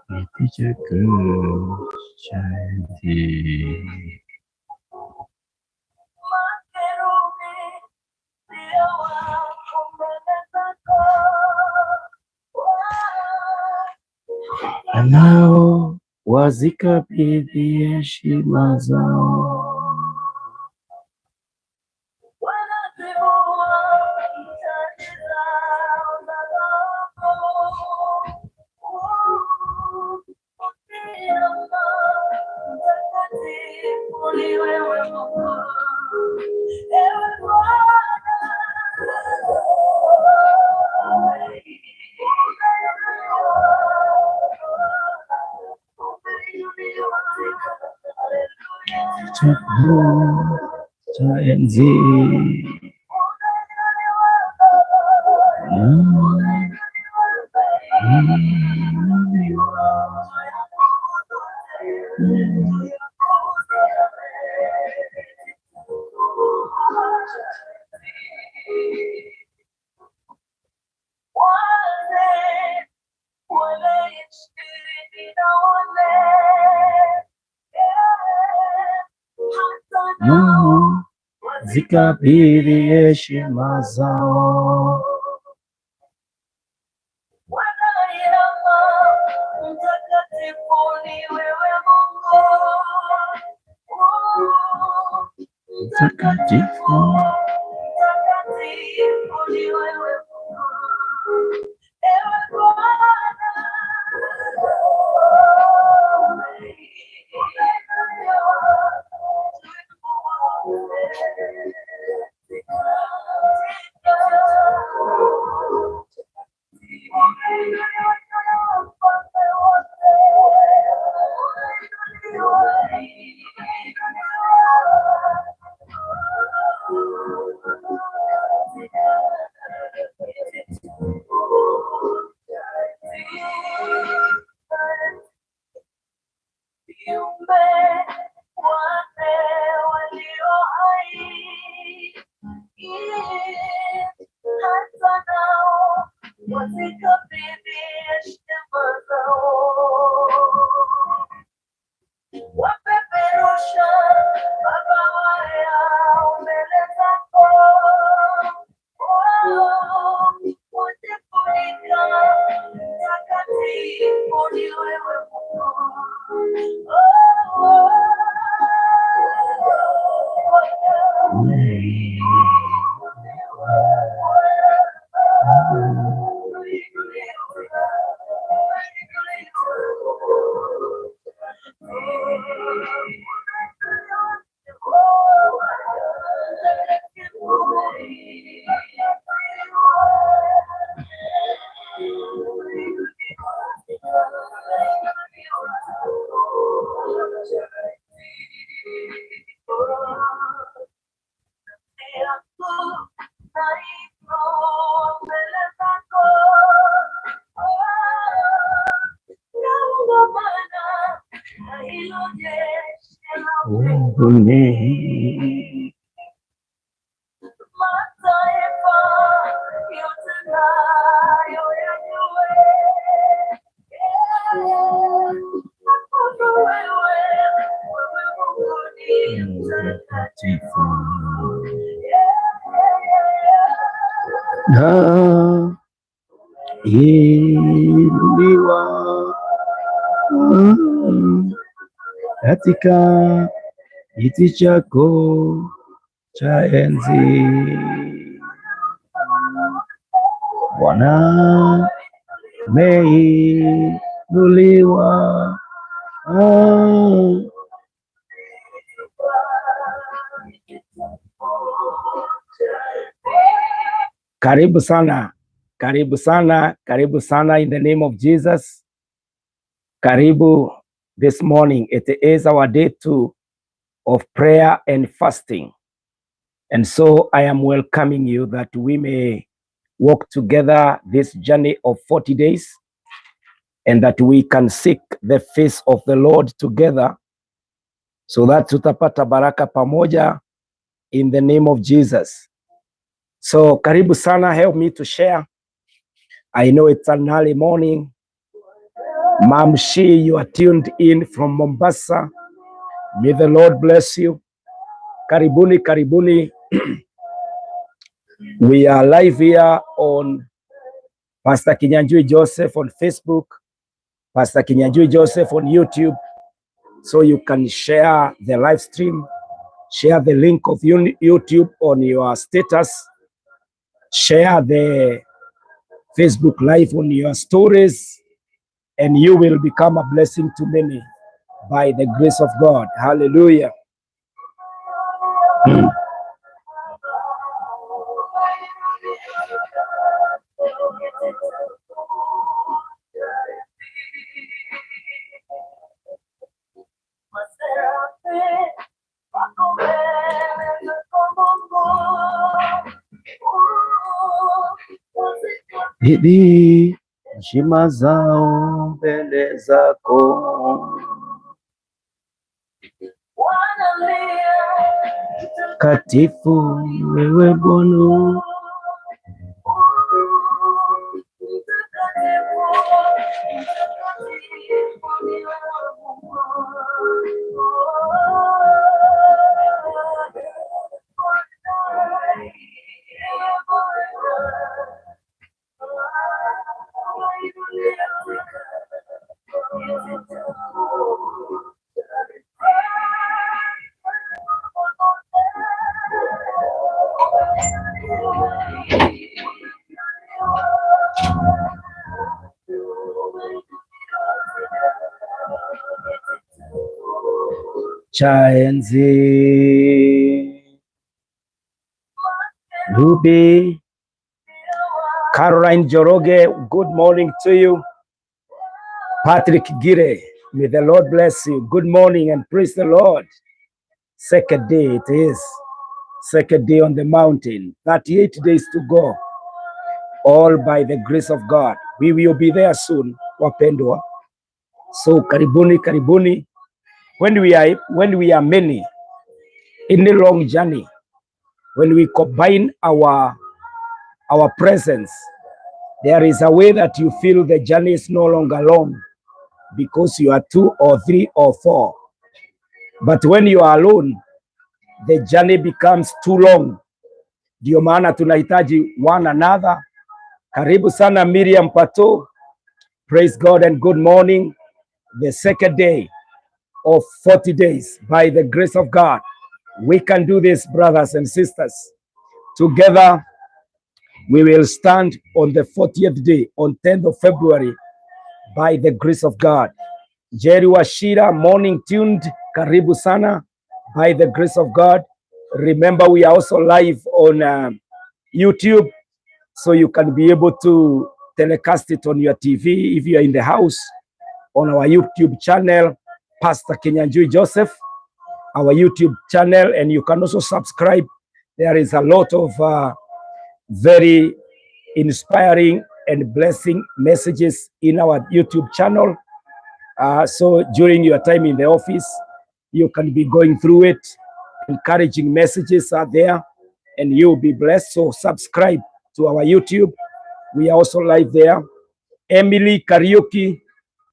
Kiti chako cha enzi. Nao wazikabidhi heshima zao. Chako cha enzi. Zikabidhi heshima zao. Mtakatifu. Mbinguni. Mtakatifu. Na inuliwa katika kiti chako cha enzi. Bwana umeinuliwa. Karibu sana, karibu sana, karibu sana in the name of Jesus. Karibu this morning. It is our day 2 of prayer and fasting. And so I am welcoming you that we may walk together this journey of 40 days. and that we can seek the face of the Lord together so that tutapata baraka pamoja in the name of Jesus. So karibu sana, help me to share. I know it's an early morning. Mamshi, you are tuned in from Mombasa. May the Lord bless you. Karibuni, karibuni. We are live here on Pastor Kinyanjui Joseph on Facebook, Pastor Kinyanjui Joseph on YouTube. So you can share the live stream, share the link of YouTube on your status, share the Facebook Live on your stories, and you will become a blessing to many by the grace of God. Hallelujah. Bibi heshima zao mbele zako. Katifu wewe Bwana. Cha enzi. Ruby Caroline Joroge, good morning to you. Patrick Gire, may the Lord bless you. Good morning and praise the Lord. Second day it is. Second day on the mountain. 38 days to go. All by the grace of God. We will be there soon, wapendwa. So karibuni, karibuni. When we are many in the long journey, when we combine our presence, there is a way that you feel the journey is no longer long because you are two or three or four. But when you are alone, the journey becomes too long. Ndio maana tunahitaji one another. Karibu sana, Miriam Pato. Praise God and good morning. The second day of 40 days, by the grace of God. We can do this, brothers and sisters. Together, we will stand on the 40th day, on 10th of February, by the grace of God. Jerry Washira, morning tuned, karibu sana, by the grace of God. Remember, we are also live on YouTube, so you can be able to telecast it on your TV if you are in the house, on our YouTube channel, Pastor Kinyanjui Joseph, our YouTube channel, and you can also subscribe. There is a lot of very inspiring and blessing messages in our YouTube channel. So during your time in the office, you can be going through it. Encouraging messages are there, and you'll be blessed. So subscribe to our YouTube. We are also live there. Emily Kariuki,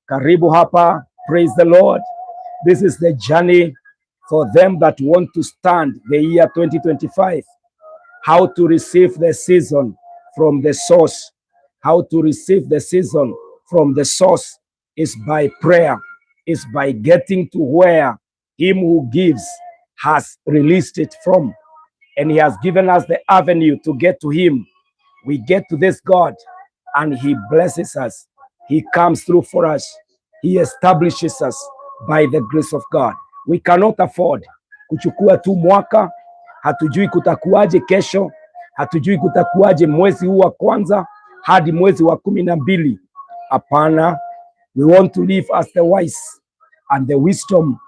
karibu hapa. Praise the Lord. This is the journey for them that want to stand the year 2025. How to receive the season from the source. How to receive the season from the source is by prayer, is by getting to where him who gives has released it from. And he has given us the avenue to get to him. We get to this God and he blesses us. He comes through for us. He establishes us by the grace of God. We cannot afford kuchukua tu mwaka, hatujui kutakuwaje kesho, hatujui kutakuwaje mwezi huu wa kwanza hadi mwezi wa 12. Hapana, we want to live as the wise, and the wisdom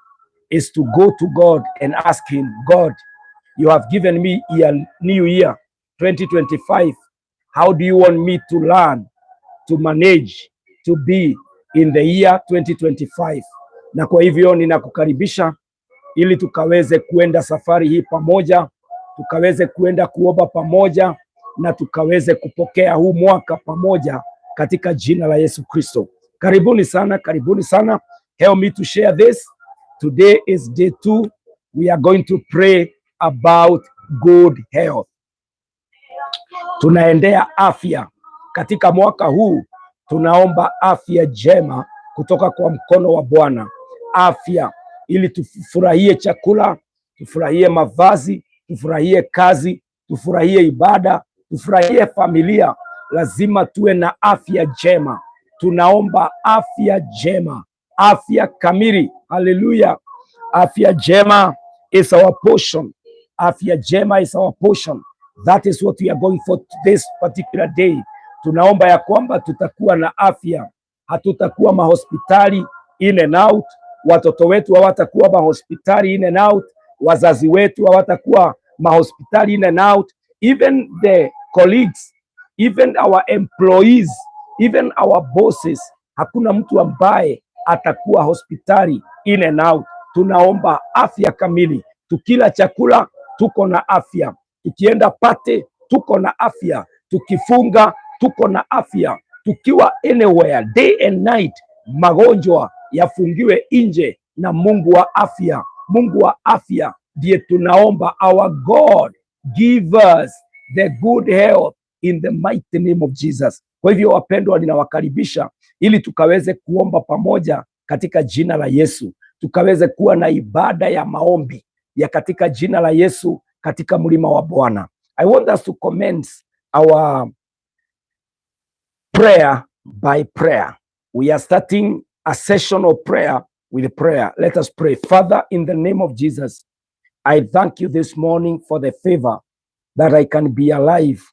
is to go to God and ask him, "God, you have given me a new year, 2025. How do you want me to learn, to manage, to be in the year 2025. Na kwa hivyo ninakukaribisha ili tukaweze kuenda safari hii pamoja, tukaweze kuenda kuomba pamoja na tukaweze kupokea huu mwaka pamoja katika jina la Yesu Kristo. Karibuni sana, karibuni sana. Help me to share this. Today is day two. We are going to pray about good health. Tunaendea afya katika mwaka huu, tunaomba afya njema kutoka kwa mkono wa Bwana, afya ili tufurahie chakula, tufurahie mavazi, tufurahie kazi, tufurahie ibada, tufurahie familia. Lazima tuwe na afya njema. Tunaomba afya njema, afya kamili. Haleluya! Afya njema is our portion. Afya njema is our portion. That is what we are going for this particular day. Tunaomba ya kwamba tutakuwa na afya, hatutakuwa mahospitali in and out. Watoto wetu hawatakuwa mahospitali in and out, wazazi wetu hawatakuwa mahospitali in and out, even the colleagues, even our employees, even our bosses. Hakuna mtu ambaye atakuwa hospitali in and out. Tunaomba afya kamili. Tukila chakula tuko na afya, tukienda party tuko na afya, tukifunga tuko na afya, tukiwa anywhere day and night, magonjwa yafungiwe nje na Mungu wa afya. Mungu wa afya ndiye tunaomba. Our God, give us the good health in the mighty name of Jesus. Kwa hivyo wapendwa, ninawakaribisha ili tukaweze kuomba pamoja katika jina la Yesu, tukaweze kuwa na ibada ya maombi ya katika jina la Yesu katika mlima wa Bwana. I want us to commence our prayer by prayer. We are starting a session of prayer with prayer. Let us pray. Father, in the name of Jesus, I thank you this morning for the favor that I can be alive.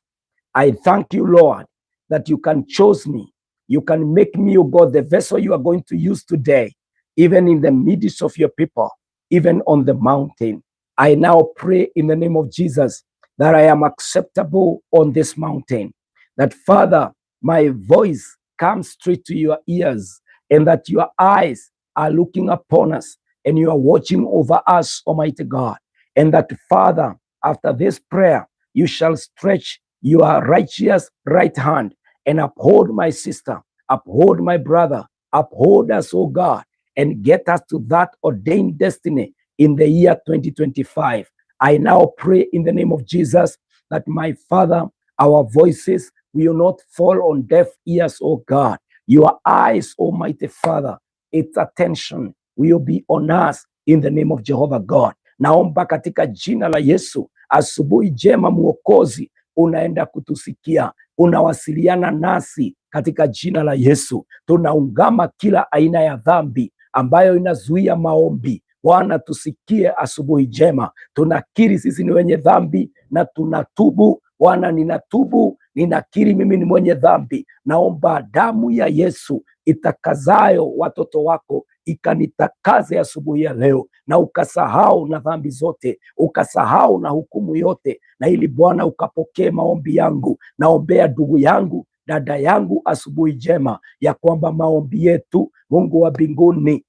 I thank you, Lord, that you can choose me. You can make me, O God, the vessel you are going to use today, even in the midst of your people, even on the mountain. I now pray in the name of Jesus that I am acceptable on this mountain. That, Father, my voice comes straight to your ears, and that your eyes are looking upon us and you are watching over us, Almighty God. And that, Father, after this prayer, you shall stretch your righteous right hand and uphold my sister, uphold my brother, uphold us, O God, and get us to that ordained destiny in the year 2025. I now pray in the name of Jesus that, my Father, our voices will not fall on deaf ears, O God. Your eyes, Almighty Father, its attention will be on us in the name of Jehovah God. Naomba katika jina la Yesu, asubuhi njema Mwokozi, unaenda kutusikia, unawasiliana nasi katika jina la Yesu. Tunaungama kila aina ya dhambi ambayo inazuia maombi. Bwana, tusikie asubuhi njema. Tunakiri sisi ni wenye dhambi na tunatubu. Bwana, ninatubu, ninakiri mimi ni mwenye dhambi. Naomba damu ya Yesu itakasayo watoto wako ikanitakaze asubuhi ya leo, na ukasahau na dhambi zote, ukasahau na hukumu yote, na ili Bwana ukapokee maombi yangu. Naombea ndugu yangu, dada yangu asubuhi njema, ya kwamba maombi yetu Mungu wa mbinguni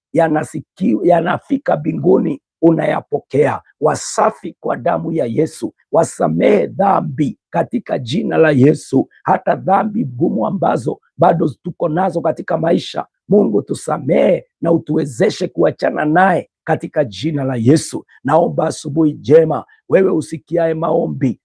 yanafika mbinguni, unayapokea. Wasafi kwa damu ya Yesu, wasamehe dhambi katika jina la Yesu, hata dhambi ngumu ambazo bado tuko nazo katika maisha. Mungu tusamehe na utuwezeshe kuachana naye katika jina la Yesu. Naomba asubuhi njema, wewe usikiae maombi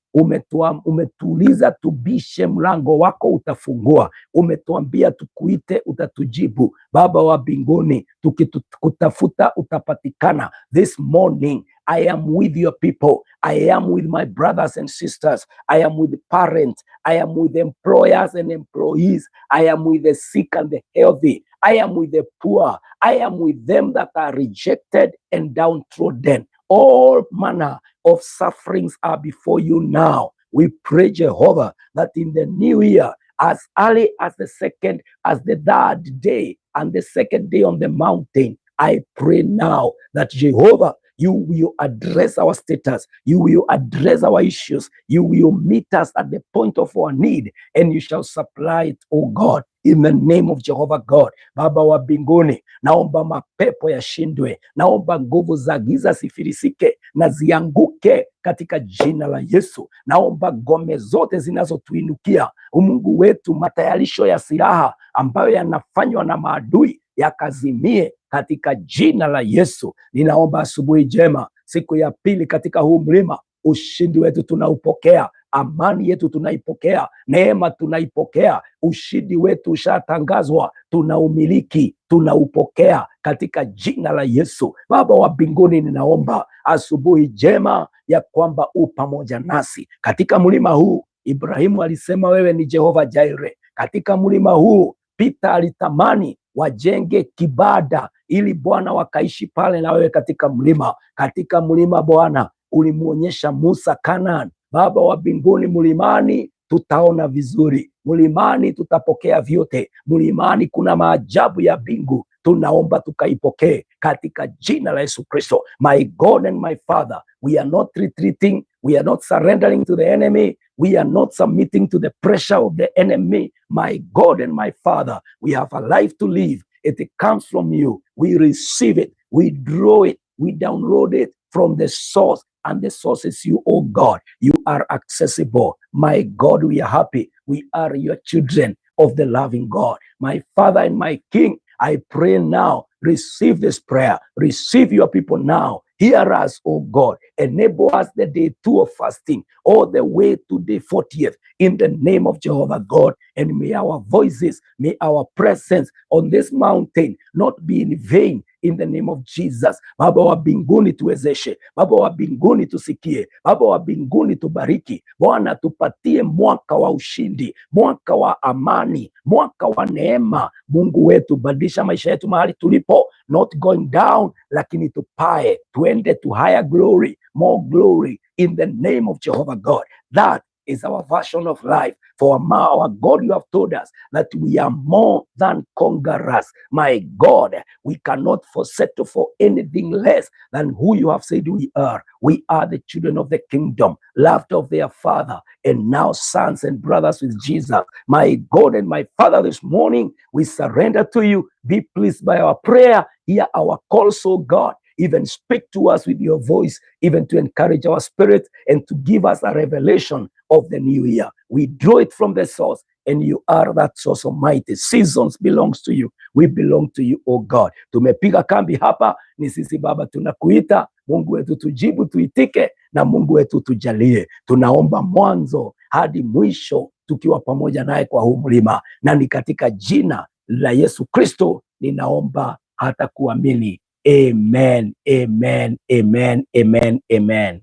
umetuuliza tubishe mlango wako utafungua. Umetuambia tukuite utatujibu. Baba wa mbinguni, tukikutafuta utapatikana. This morning I am with your people. I am with my brothers and sisters. I am with parents. I am with employers and employees. I am with the sick and the healthy. I am with the poor. I am with them that are rejected and downtrodden. All manner of sufferings are before you now. We pray, Jehovah, that in the new year, as early as the second, as the third day, and the second day on the mountain, I pray now that, Jehovah, you will address our status, you will address our issues, you will meet us at the point of our need, and you shall supply it, oh God, in the name of Jehovah God. Baba wa mbinguni, naomba mapepo yashindwe, naomba nguvu za giza zifilisike na zianguke katika jina la Yesu. Naomba ngome zote zinazotuinukia Mungu wetu, matayarisho ya silaha ambayo yanafanywa na maadui yakazimie katika jina la Yesu. Ninaomba asubuhi njema, siku ya pili katika huu mlima, ushindi wetu tunaupokea, amani yetu tunaipokea, neema tunaipokea, ushindi wetu ushatangazwa, tunaumiliki, tunaupokea katika jina la Yesu. Baba wa mbinguni, ninaomba asubuhi njema ya kwamba u pamoja nasi katika mlima huu. Ibrahimu alisema wewe ni Jehova Jireh. Katika mlima huu Peter alitamani wajenge kibanda ili Bwana wakaishi pale na wewe katika mlima. Katika mlima Bwana ulimuonyesha Musa Canaan. Baba wa mbinguni, mlimani tutaona vizuri, mlimani tutapokea vyote, mlimani kuna maajabu ya mbingu. Tunaomba tukaipokee katika jina la Yesu Kristo. My God and my Father, we are not retreating, we are not surrendering to the enemy, we are not submitting to the pressure of the enemy. My God and my Father, we have a life to live. It comes from you. We receive it, we draw it, we download it from the source, and the source is you, oh God. You are accessible. My God, we are happy. We are your children of the loving God. My Father and my King, I pray now, receive this prayer, receive your people now. Hear us, oh God. Enable us the day two of fasting, all the way to day 40th, in the name of Jehovah God. And may our voices, may our presence on this mountain not be in vain in the name of Jesus. Baba wa mbinguni tuwezeshe, Baba wa mbinguni tusikie, Baba wa mbinguni tubariki. Bwana tupatie mwaka wa ushindi, mwaka wa amani, mwaka wa neema. Mungu wetu, badilisha maisha yetu mahali tulipo, not going down, lakini tupae, tuende to higher glory, more glory in the name of Jehovah God. That is our version of life. For our God, you have told us that we are more than conquerors. My God, we cannot settle for anything less than who you have said we are. We are the children of the kingdom, loved of their Father, and now sons and brothers with Jesus. My God and my Father, this morning we surrender to you. Be pleased by our prayer. Hear our calls, O God. Even speak to us with your voice, even to encourage our spirit and to give us a revelation of the new year. We draw it from the source, and you are that source almighty. Seasons belongs to you. We belong to you, oh God. Tumepiga kambi hapa, ni sisi Baba tunakuita. Mungu wetu tujibu, tuitike, na Mungu wetu tujalie. Tunaomba mwanzo hadi mwisho tukiwa pamoja naye kwa huu mlima, na ni katika jina la Yesu Kristo ninaomba hata kuamini. Amen, amen, amen, amen, amen.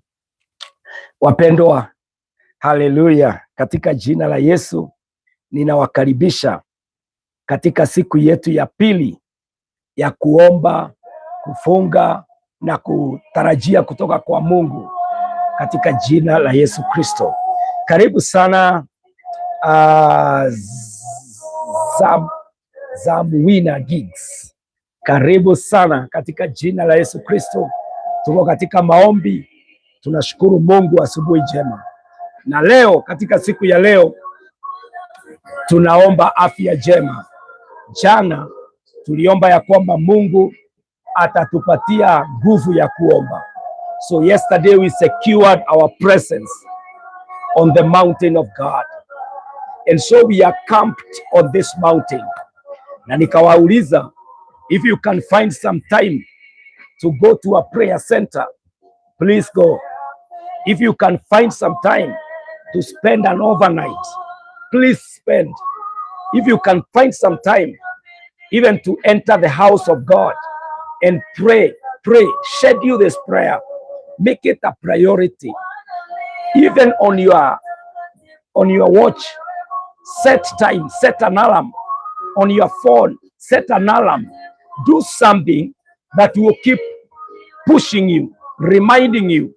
Wapendwa, haleluya! Katika jina la Yesu ninawakaribisha katika siku yetu ya pili ya kuomba, kufunga na kutarajia kutoka kwa Mungu katika jina la Yesu Kristo. Karibu sana Zamwina Gigs. Karibu sana katika jina la Yesu Kristo. Tuko katika maombi, tunashukuru Mungu asubuhi njema. Na leo katika siku ya leo tunaomba afya njema. Jana tuliomba ya kwamba Mungu atatupatia nguvu ya kuomba. So yesterday we secured our presence on the mountain of God. And so we are camped on this mountain. Na nikawauliza, if you can find some time to go to a prayer center, please go. If you can find some time to spend an overnight, please spend. If you can find some time even to enter the house of God and pray, pray, schedule this prayer, make it a priority. Even on your watch, set time, set an alarm on your phone, set an alarm. Do something that will keep pushing you, reminding you,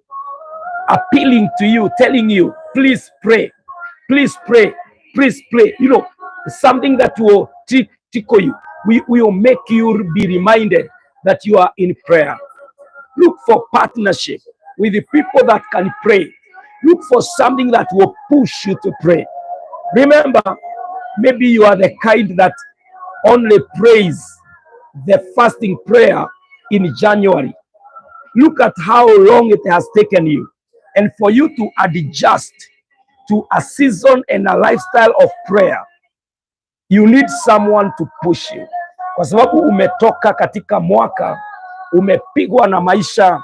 appealing to you, telling you, please pray, please pray, please pray. Something that will tickle you, we will make you be reminded that you are in prayer. Look for partnership with the people that can pray. Look for something that will push you to pray. Remember, Maybe you are the kind that only prays the fasting prayer in January. Look at how long it has taken you. And for you to adjust to a season and a lifestyle of prayer, you need someone to push you, kwa sababu umetoka katika mwaka, umepigwa na maisha,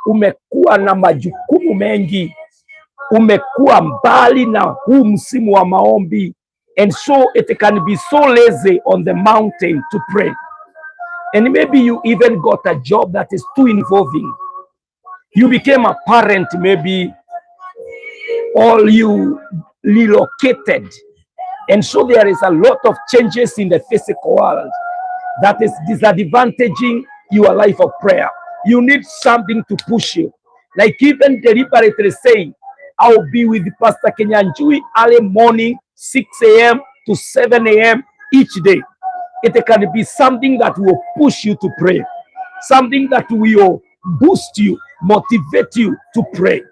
umekuwa na majukumu mengi, umekuwa mbali na huu msimu wa maombi, and so it can be so lazy on the mountain to pray. And maybe you even got a job that is too involving. You became a parent maybe, or you relocated. And so there is a lot of changes in the physical world that is disadvantaging your life of prayer. You need something to push you. Like even deliberately saying, "I'll be with Pastor Kenyanjui early morning, 6 a.m. to 7 a.m. each day." It can be something that will push you to pray, something that will boost you, motivate you to pray.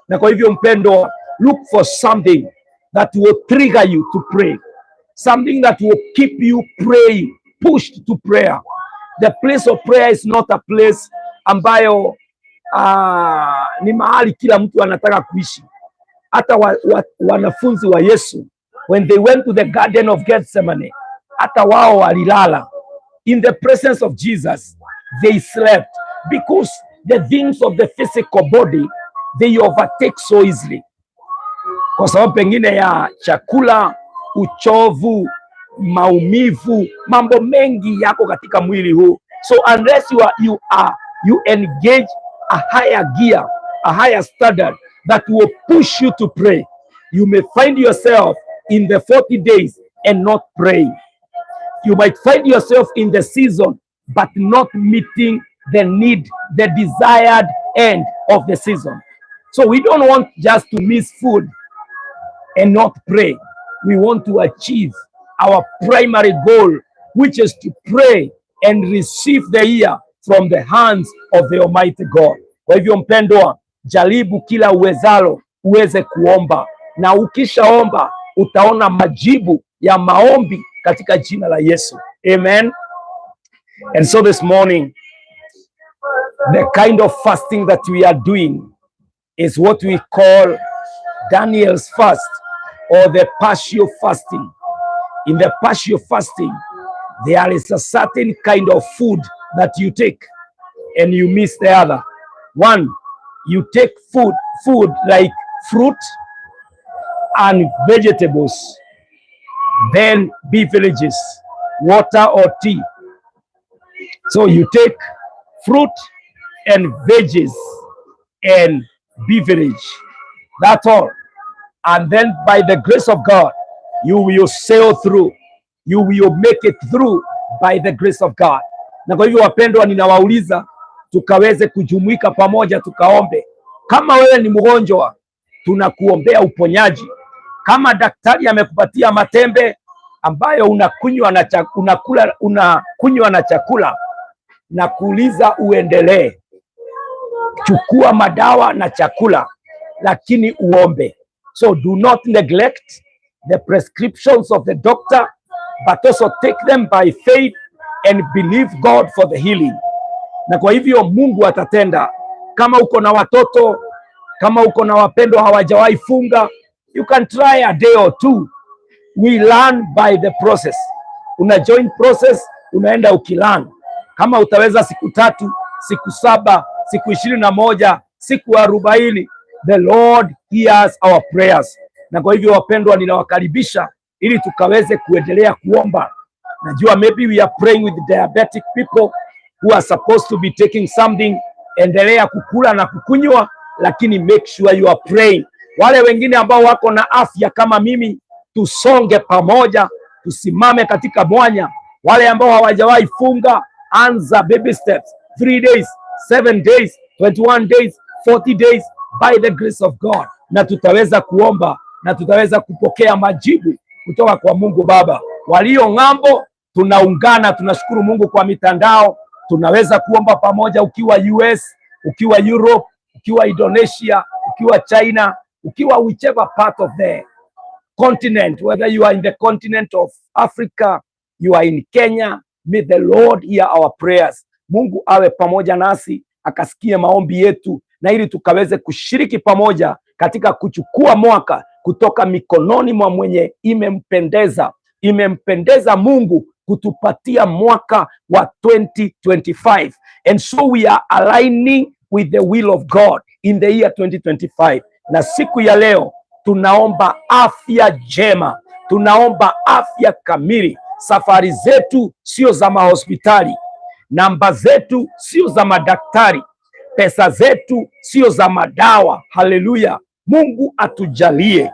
Na kwa hivyo mpendwa, look for something that will trigger you to pray, something that will keep you praying, pushed to prayer. The place of prayer is not a place ambayo ni mahali kila mtu anataka kuishi. Hata wanafunzi wa Yesu, when they went to the Garden of Gethsemane, hata wao walilala in the presence of Jesus. They slept because the things of the physical body, they overtake so easily, kwa sababu pengine ya chakula, uchovu, maumivu, mambo mengi yako katika mwili huu. So unless you engage a higher gear, a higher standard that will push you to pray, you may find yourself in the 40 days and not praying. You might find yourself in the season but not meeting the need, the desired end of the season. So we don't want just to miss food and not pray. We want to achieve our primary goal, which is to pray and receive the year from the hands of the Almighty God. Kwa hivyo mpendwa, jaribu kila uwezalo uweze kuomba, na ukishaomba utaona majibu ya maombi katika jina la Yesu. Amen. And so this morning, the kind of fasting that we are doing is what we call Daniel's fast or the partial fasting. In the partial fasting, there is a certain kind of food that you take and you miss the other. One, you take food like fruit and vegetables, then beverages, water or tea. So you take fruit and veggies and beverage. That's all. And then by the grace of God, you will sail through. You will make it through by the grace of God. Na kwa hivyo wapendwa, ninawauliza tukaweze kujumuika pamoja tukaombe. Kama wewe ni mgonjwa, tunakuombea uponyaji. Kama daktari amekupatia matembe ambayo unakula unakunywa na chakula, nakuuliza uendelee. Chukua madawa na chakula, lakini uombe. So do not neglect the prescriptions of the doctor, but also take them by faith and believe God for the healing. Na kwa hivyo Mungu atatenda. Kama uko na watoto, kama uko na wapendwa hawajawahi funga, you can try a day or two. We learn by the process. Una join process, unaenda ukilearn. Kama utaweza siku 3, siku 7, siku 21, siku 40, the Lord hears our prayers. Na kwa hivyo wapendwa, ninawakaribisha ili tukaweze kuendelea kuomba. Najua maybe we are praying with diabetic people who are supposed to be taking something. Endelea kukula na kukunywa, lakini make sure you are praying. Wale wengine ambao wako na afya kama mimi, tusonge pamoja, tusimame katika mwanya. Wale ambao hawajawahi funga, anza baby steps, 3 days, 7 days, 21 days, 40 days, by the grace of God, na tutaweza kuomba na tutaweza kupokea majibu kutoka kwa Mungu Baba. Walio ng'ambo, tunaungana, tunashukuru Mungu kwa mitandao, tunaweza kuomba pamoja, ukiwa US, ukiwa Europe, ukiwa Indonesia, ukiwa China, ukiwa whichever part of the continent, whether you are in the continent of Africa, you are in Kenya, may the Lord hear our prayers. Mungu awe pamoja nasi akasikie maombi yetu, na ili tukaweze kushiriki pamoja katika kuchukua mwaka kutoka mikononi mwa mwenye imempendeza. Imempendeza Mungu kutupatia mwaka wa 2025, and so we are aligning with the will of God in the year 2025. Na siku ya leo tunaomba afya njema, tunaomba afya kamili. Safari zetu sio za mahospitali, namba zetu sio za madaktari, pesa zetu sio za madawa. Haleluya! Mungu atujalie,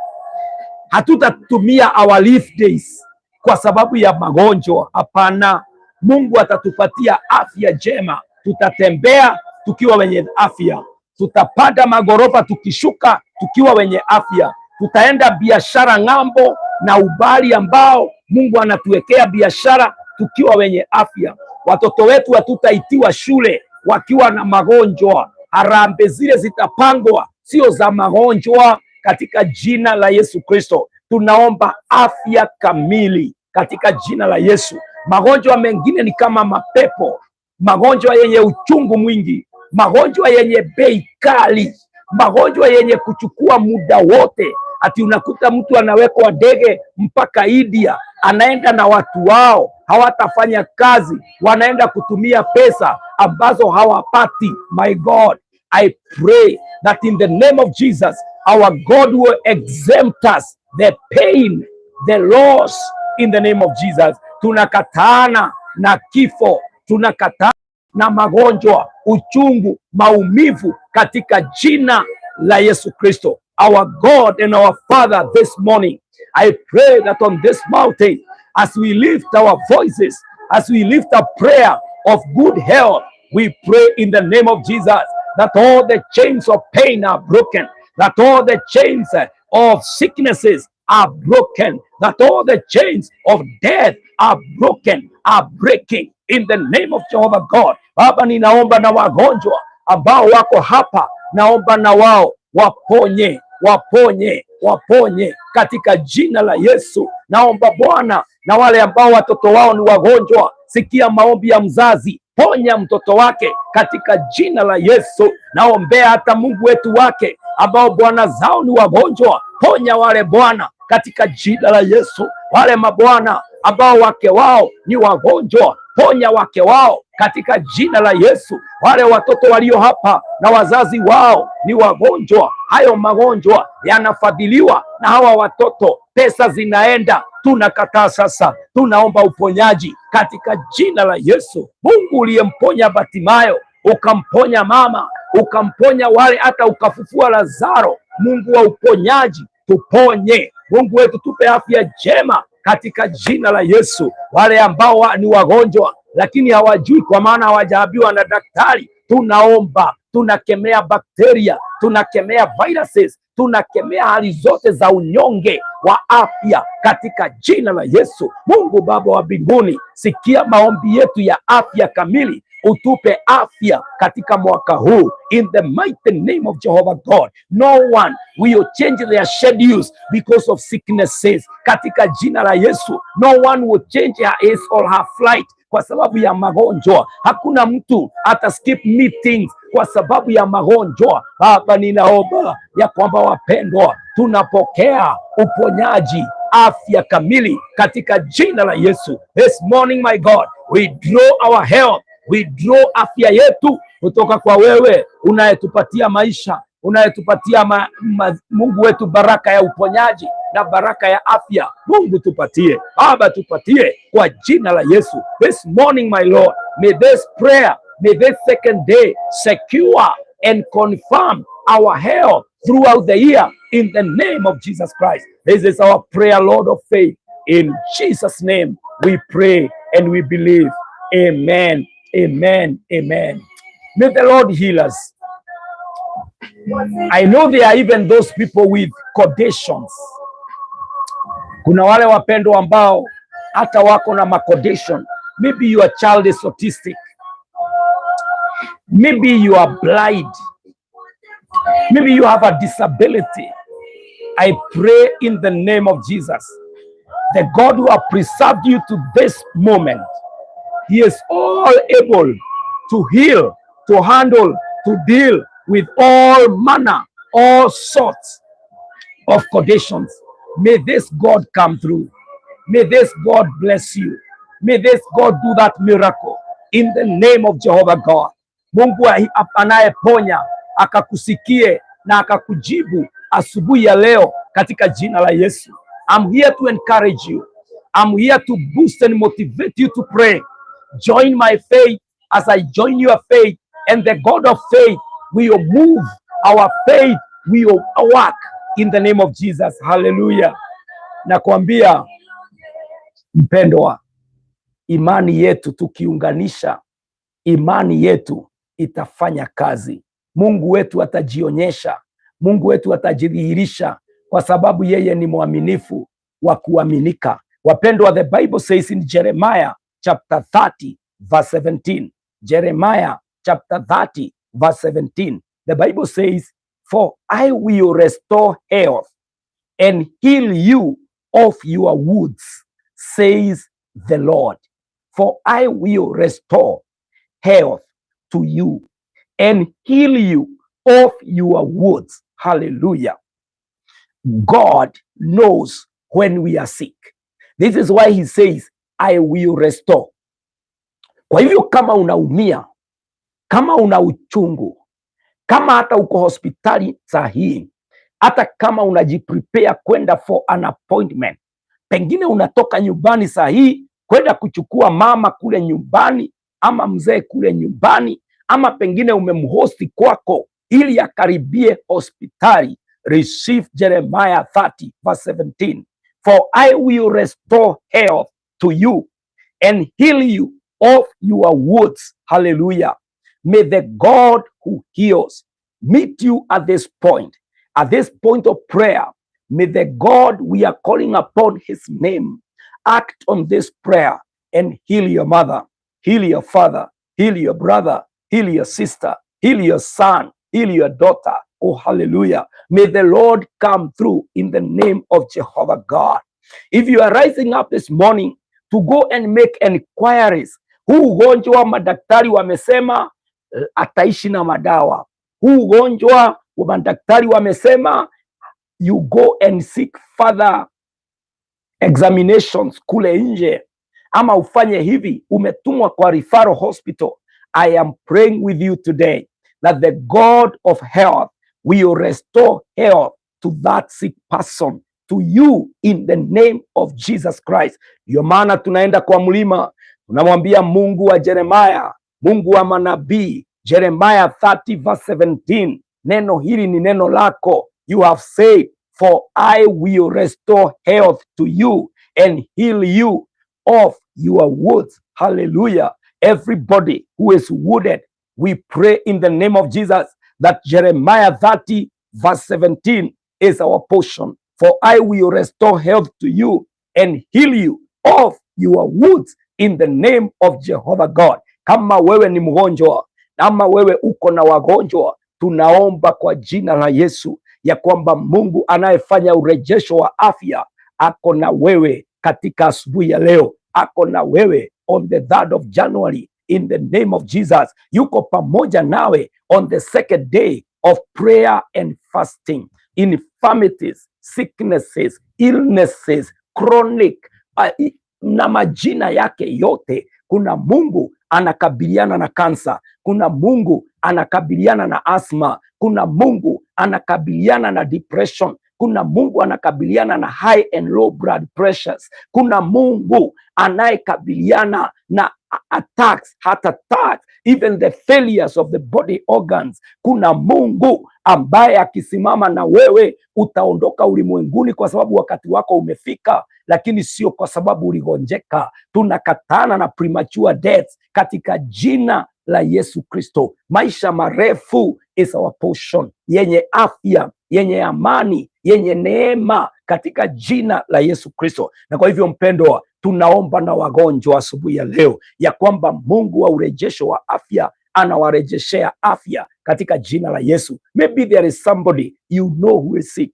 hatutatumia our leave days kwa sababu ya magonjwa. Hapana, Mungu atatupatia afya njema, tutatembea tukiwa wenye afya, tutapanda magorofa tukishuka tukiwa wenye afya, tutaenda biashara ng'ambo na ubali ambao Mungu anatuwekea biashara tukiwa wenye afya. Watoto wetu hatutaitiwa shule wakiwa na magonjwa. Harambee zile zitapangwa sio za magonjwa, katika jina la Yesu Kristo. Tunaomba afya kamili katika jina la Yesu. Magonjwa mengine ni kama mapepo, magonjwa yenye uchungu mwingi, magonjwa yenye bei kali, magonjwa yenye kuchukua muda wote. Ati unakuta mtu anawekwa ndege mpaka India, anaenda na watu wao, hawatafanya kazi, wanaenda kutumia pesa ambazo hawapati. My God, I pray that in the name of Jesus, our God will exempt us the pain, the loss in the name of Jesus. Tunakataana na kifo, tunakataa na magonjwa, uchungu, maumivu katika jina la Yesu Kristo. Our God and our Father, this morning, I pray that on this mountain, as we lift our voices, as we lift a prayer of good health, we pray in the name of Jesus that all the chains of pain are broken, that all the chains of sicknesses are broken, that all the chains of death are broken, are breaking in the name of Jehovah God. Baba, ninaomba na wagonjwa ambao wako hapa, naomba na wao waponye, waponye, waponye katika jina la Yesu. Naomba Bwana na wale ambao watoto wao ni wagonjwa, sikia maombi ya mzazi, ponya mtoto wake katika jina la Yesu. Naombea hata Mungu wetu wake ambao bwana zao ni wagonjwa, ponya wale Bwana katika jina la Yesu. Wale mabwana ambao wake wao ni wagonjwa, ponya wake wao katika jina la Yesu. Wale watoto walio hapa na wazazi wao ni wagonjwa, hayo magonjwa yanafadhiliwa na hawa watoto, pesa zinaenda. Tunakataa sasa, tunaomba uponyaji katika jina la Yesu. Mungu uliyemponya Batimayo, ukamponya mama, ukamponya wale, hata ukafufua Lazaro, Mungu wa uponyaji, tuponye. Mungu wetu, tupe afya njema katika jina la Yesu. Wale ambao ni wagonjwa lakini hawajui, kwa maana hawajaambiwa na daktari, tunaomba, tunakemea bakteria, tunakemea viruses, tunakemea hali zote za unyonge wa afya katika jina la Yesu. Mungu Baba wa mbinguni, sikia maombi yetu ya afya kamili, utupe afya katika mwaka huu in the mighty name of Jehovah God. No one will change their schedules because of sicknesses katika jina la Yesu. No one will change his or her flight kwa sababu ya magonjwa. Hakuna mtu ata skip meetings kwa sababu ya magonjwa. Baba, ninaomba ya kwamba wapendwa, tunapokea uponyaji, afya kamili katika jina la Yesu. This morning, my God, we draw our health, we draw afya yetu kutoka kwa wewe unayetupatia maisha, unayetupatia Mungu wetu baraka ya uponyaji na baraka ya afya. Mungu tupatie, Baba tupatie kwa jina la Yesu. This morning, my Lord, may this prayer, may this second day secure and confirm our health throughout the year in the name of Jesus Christ. This is our prayer, Lord of faith. In Jesus' name we pray and we believe. Amen. Amen. Amen. May the Lord heal us. I know there are even those people with conditions. Kuna wale wapendwa ambao hata wako na macondition. Maybe your child is autistic. Maybe you are blind. Maybe you have a disability. I pray in the name of Jesus, the God who has preserved you to this moment, He is all able to heal, to handle, to deal with all manner, all sorts of conditions. May this God come through. May this God bless you. May this God do that miracle in the name of Jehovah God. Mungu anayeponya akakusikie na akakujibu asubuhi ya leo katika jina la Yesu. I'm here to encourage you. I'm here to boost and motivate you to pray. Join my faith as I join your faith, and the God of faith will move our faith, will work in the name of Jesus. Hallelujah. Nakwambia mpendwa, imani yetu tukiunganisha, imani yetu itafanya kazi. Mungu wetu atajionyesha, Mungu wetu atajidhihirisha, kwa sababu yeye ni mwaminifu wa kuaminika. Wapendwa, the Bible says in Jeremiah chapter 30 verse 17. Jeremiah chapter 30 verse 17. The Bible says, "For I will restore health and heal you of your wounds, says the Lord. For I will restore health to you and heal you of your wounds." Hallelujah. God knows when we are sick. This is why he says, "I will restore." Kwa hivyo kama unaumia, kama una uchungu, kama hata uko hospitali saa hii, hata kama unajiprepare kwenda for an appointment, pengine unatoka nyumbani saa hii kwenda kuchukua mama kule nyumbani ama mzee kule nyumbani, ama pengine umemhosti kwako ili akaribie hospitali. Receive Jeremiah 30 verse 17. "For I will restore health to you and heal you of your wounds." Hallelujah. May the God who heals meet you at this point of prayer. May the God we are calling upon his name act on this prayer and heal your mother, heal your father, heal your brother, heal your sister, heal your son, heal your daughter. Oh, hallelujah. May the Lord come through in the name of Jehovah God. If you are rising up this morning to go and make inquiries, huu ugonjwa madaktari wamesema ataishi na madawa. Huu ugonjwa wa madaktari wamesema you go and seek further examinations kule nje, ama ufanye hivi, umetumwa kwa referral hospital. I am praying with you today that the God of health will restore health to that sick person, to you, in the name of Jesus Christ. Ndio maana tunaenda kwa mlima, tunamwambia Mungu wa Jeremiah, Mungu wa manabii, Jeremiah 30 verse 17, neno hili ni neno lako. You have said, "For I will restore health to you and heal you of your wounds." Hallelujah. Everybody who is wounded, we pray in the name of Jesus that Jeremiah 30 verse 17 is our portion. "For I will restore health to you and heal you of your wounds in the name of Jehovah God." Kama wewe ni mgonjwa ama wewe uko na wagonjwa, tunaomba kwa jina la Yesu ya kwamba Mungu anayefanya urejesho wa afya ako na wewe katika asubuhi ya leo, ako na wewe on the 3rd of January in the name of Jesus. Yuko pamoja nawe on the second day of prayer and fasting. Infirmities, sicknesses, illnesses, chronic na majina yake yote. Kuna Mungu anakabiliana na kansa, kuna Mungu anakabiliana na asthma, kuna Mungu anakabiliana na depression, kuna Mungu anakabiliana na high and low blood pressures, kuna Mungu anayekabiliana na attacks, heart attacks, even the failures of the body organs. Kuna Mungu ambaye akisimama na wewe utaondoka ulimwenguni kwa sababu wakati wako umefika, lakini sio kwa sababu uligonjeka. Tunakatana na premature deaths katika jina la Yesu Kristo. Maisha marefu is our portion, yenye afya, yenye amani, yenye neema katika jina la Yesu Kristo. Na kwa hivyo mpendwa, tunaomba na wagonjwa asubuhi ya leo ya kwamba Mungu wa urejesho wa afya anawarejeshea afya katika jina la Yesu. Maybe there is somebody you know who is sick.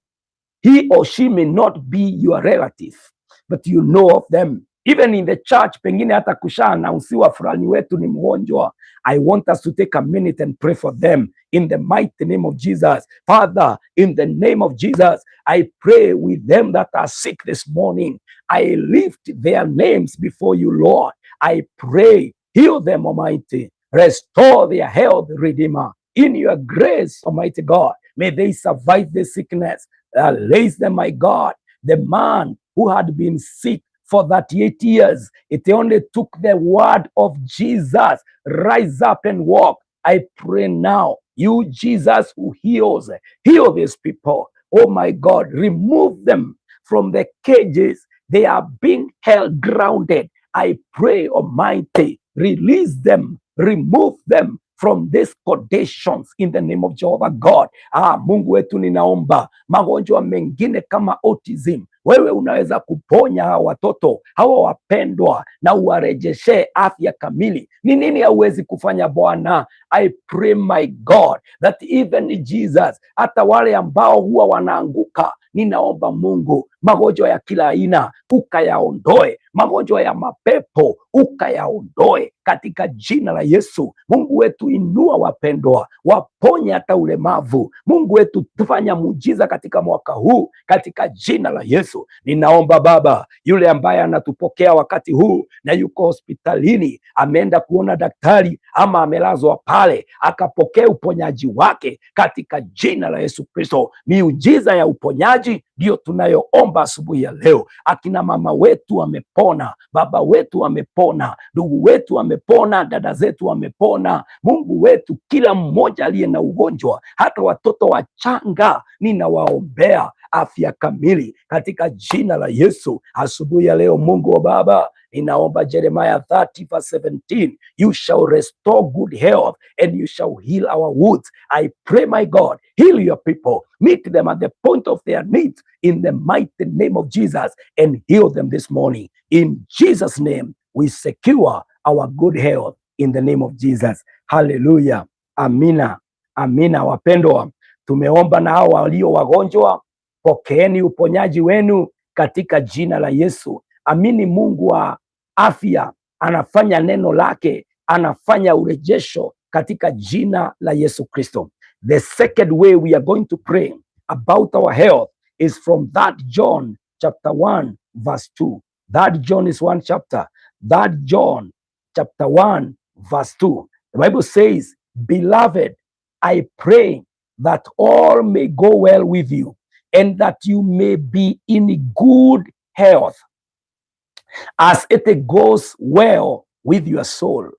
He or she may not be your relative, but you know of them. Even in the church, pengine hata kushaannouncewa fulani wetu ni mgonjwa. I want us to take a minute and pray for them in the mighty name of Jesus. Father, in the name of Jesus, I pray with them that are sick this morning. I lift their names before you, Lord. I pray, heal them, Almighty. Restore their health, Redeemer. In your grace, Almighty God, may they survive the sickness. Raise them, my God. The man who had been sick for 38 years, it only took the word of Jesus. Rise up and walk. I pray now, you Jesus who heals, heal these people. Oh my God, remove them from the cages. They are being held grounded. I pray, Almighty, release them, remove them from these conditions in the name of Jehovah God. Ah, Mungu wetu, ninaomba magonjwa mengine kama autism, wewe unaweza kuponya hawa watoto hawa wapendwa na uwarejeshe afya kamili. Ni nini hauwezi kufanya Bwana? I pray, my God, that even Jesus, hata wale ambao huwa wanaanguka, ninaomba Mungu, magonjwa ya kila aina ukayaondoe, magonjwa ya mapepo ukayaondoe katika jina la Yesu. Mungu wetu, inua wapendwa, waponye hata ulemavu. Mungu wetu, tufanya muujiza katika mwaka huu katika jina la Yesu. Ninaomba Baba, yule ambaye anatupokea wakati huu na yuko hospitalini, ameenda kuona daktari ama amelazwa pale, akapokea uponyaji wake katika jina la Yesu Kristo. Miujiza ya uponyaji ndiyo tunayoomba asubuhi ya leo. Akina mama wetu wamepona, baba wetu wamepona, ndugu wetu wamepona, dada zetu wamepona. Mungu wetu, kila mmoja aliye na ugonjwa, hata watoto wachanga, ninawaombea afya kamili katika jina la Yesu. Asubuhi ya leo, Mungu wa Baba, ninaomba Jeremiah 30 verse 17, you shall restore good health and you shall heal our wounds. I pray, my God, heal your people, meet them at the point of their needs in the mighty name of Jesus and heal them this morning. In Jesus' name, we secure our good health in the name of Jesus. Hallelujah. Amina. Amina. Wapendwa, tumeomba na hao walio wagonjwa, pokeeni uponyaji wenu katika jina la Yesu. Amini Mungu wa afya anafanya neno lake, anafanya urejesho katika jina la Yesu Kristo. The second way we are going to pray about our health is from that John chapter 1 verse 2. That John is one chapter. That John chapter 1 verse 2. The Bible says, "Beloved, I pray that all may go well with you and that you may be in good health as it goes well with your soul."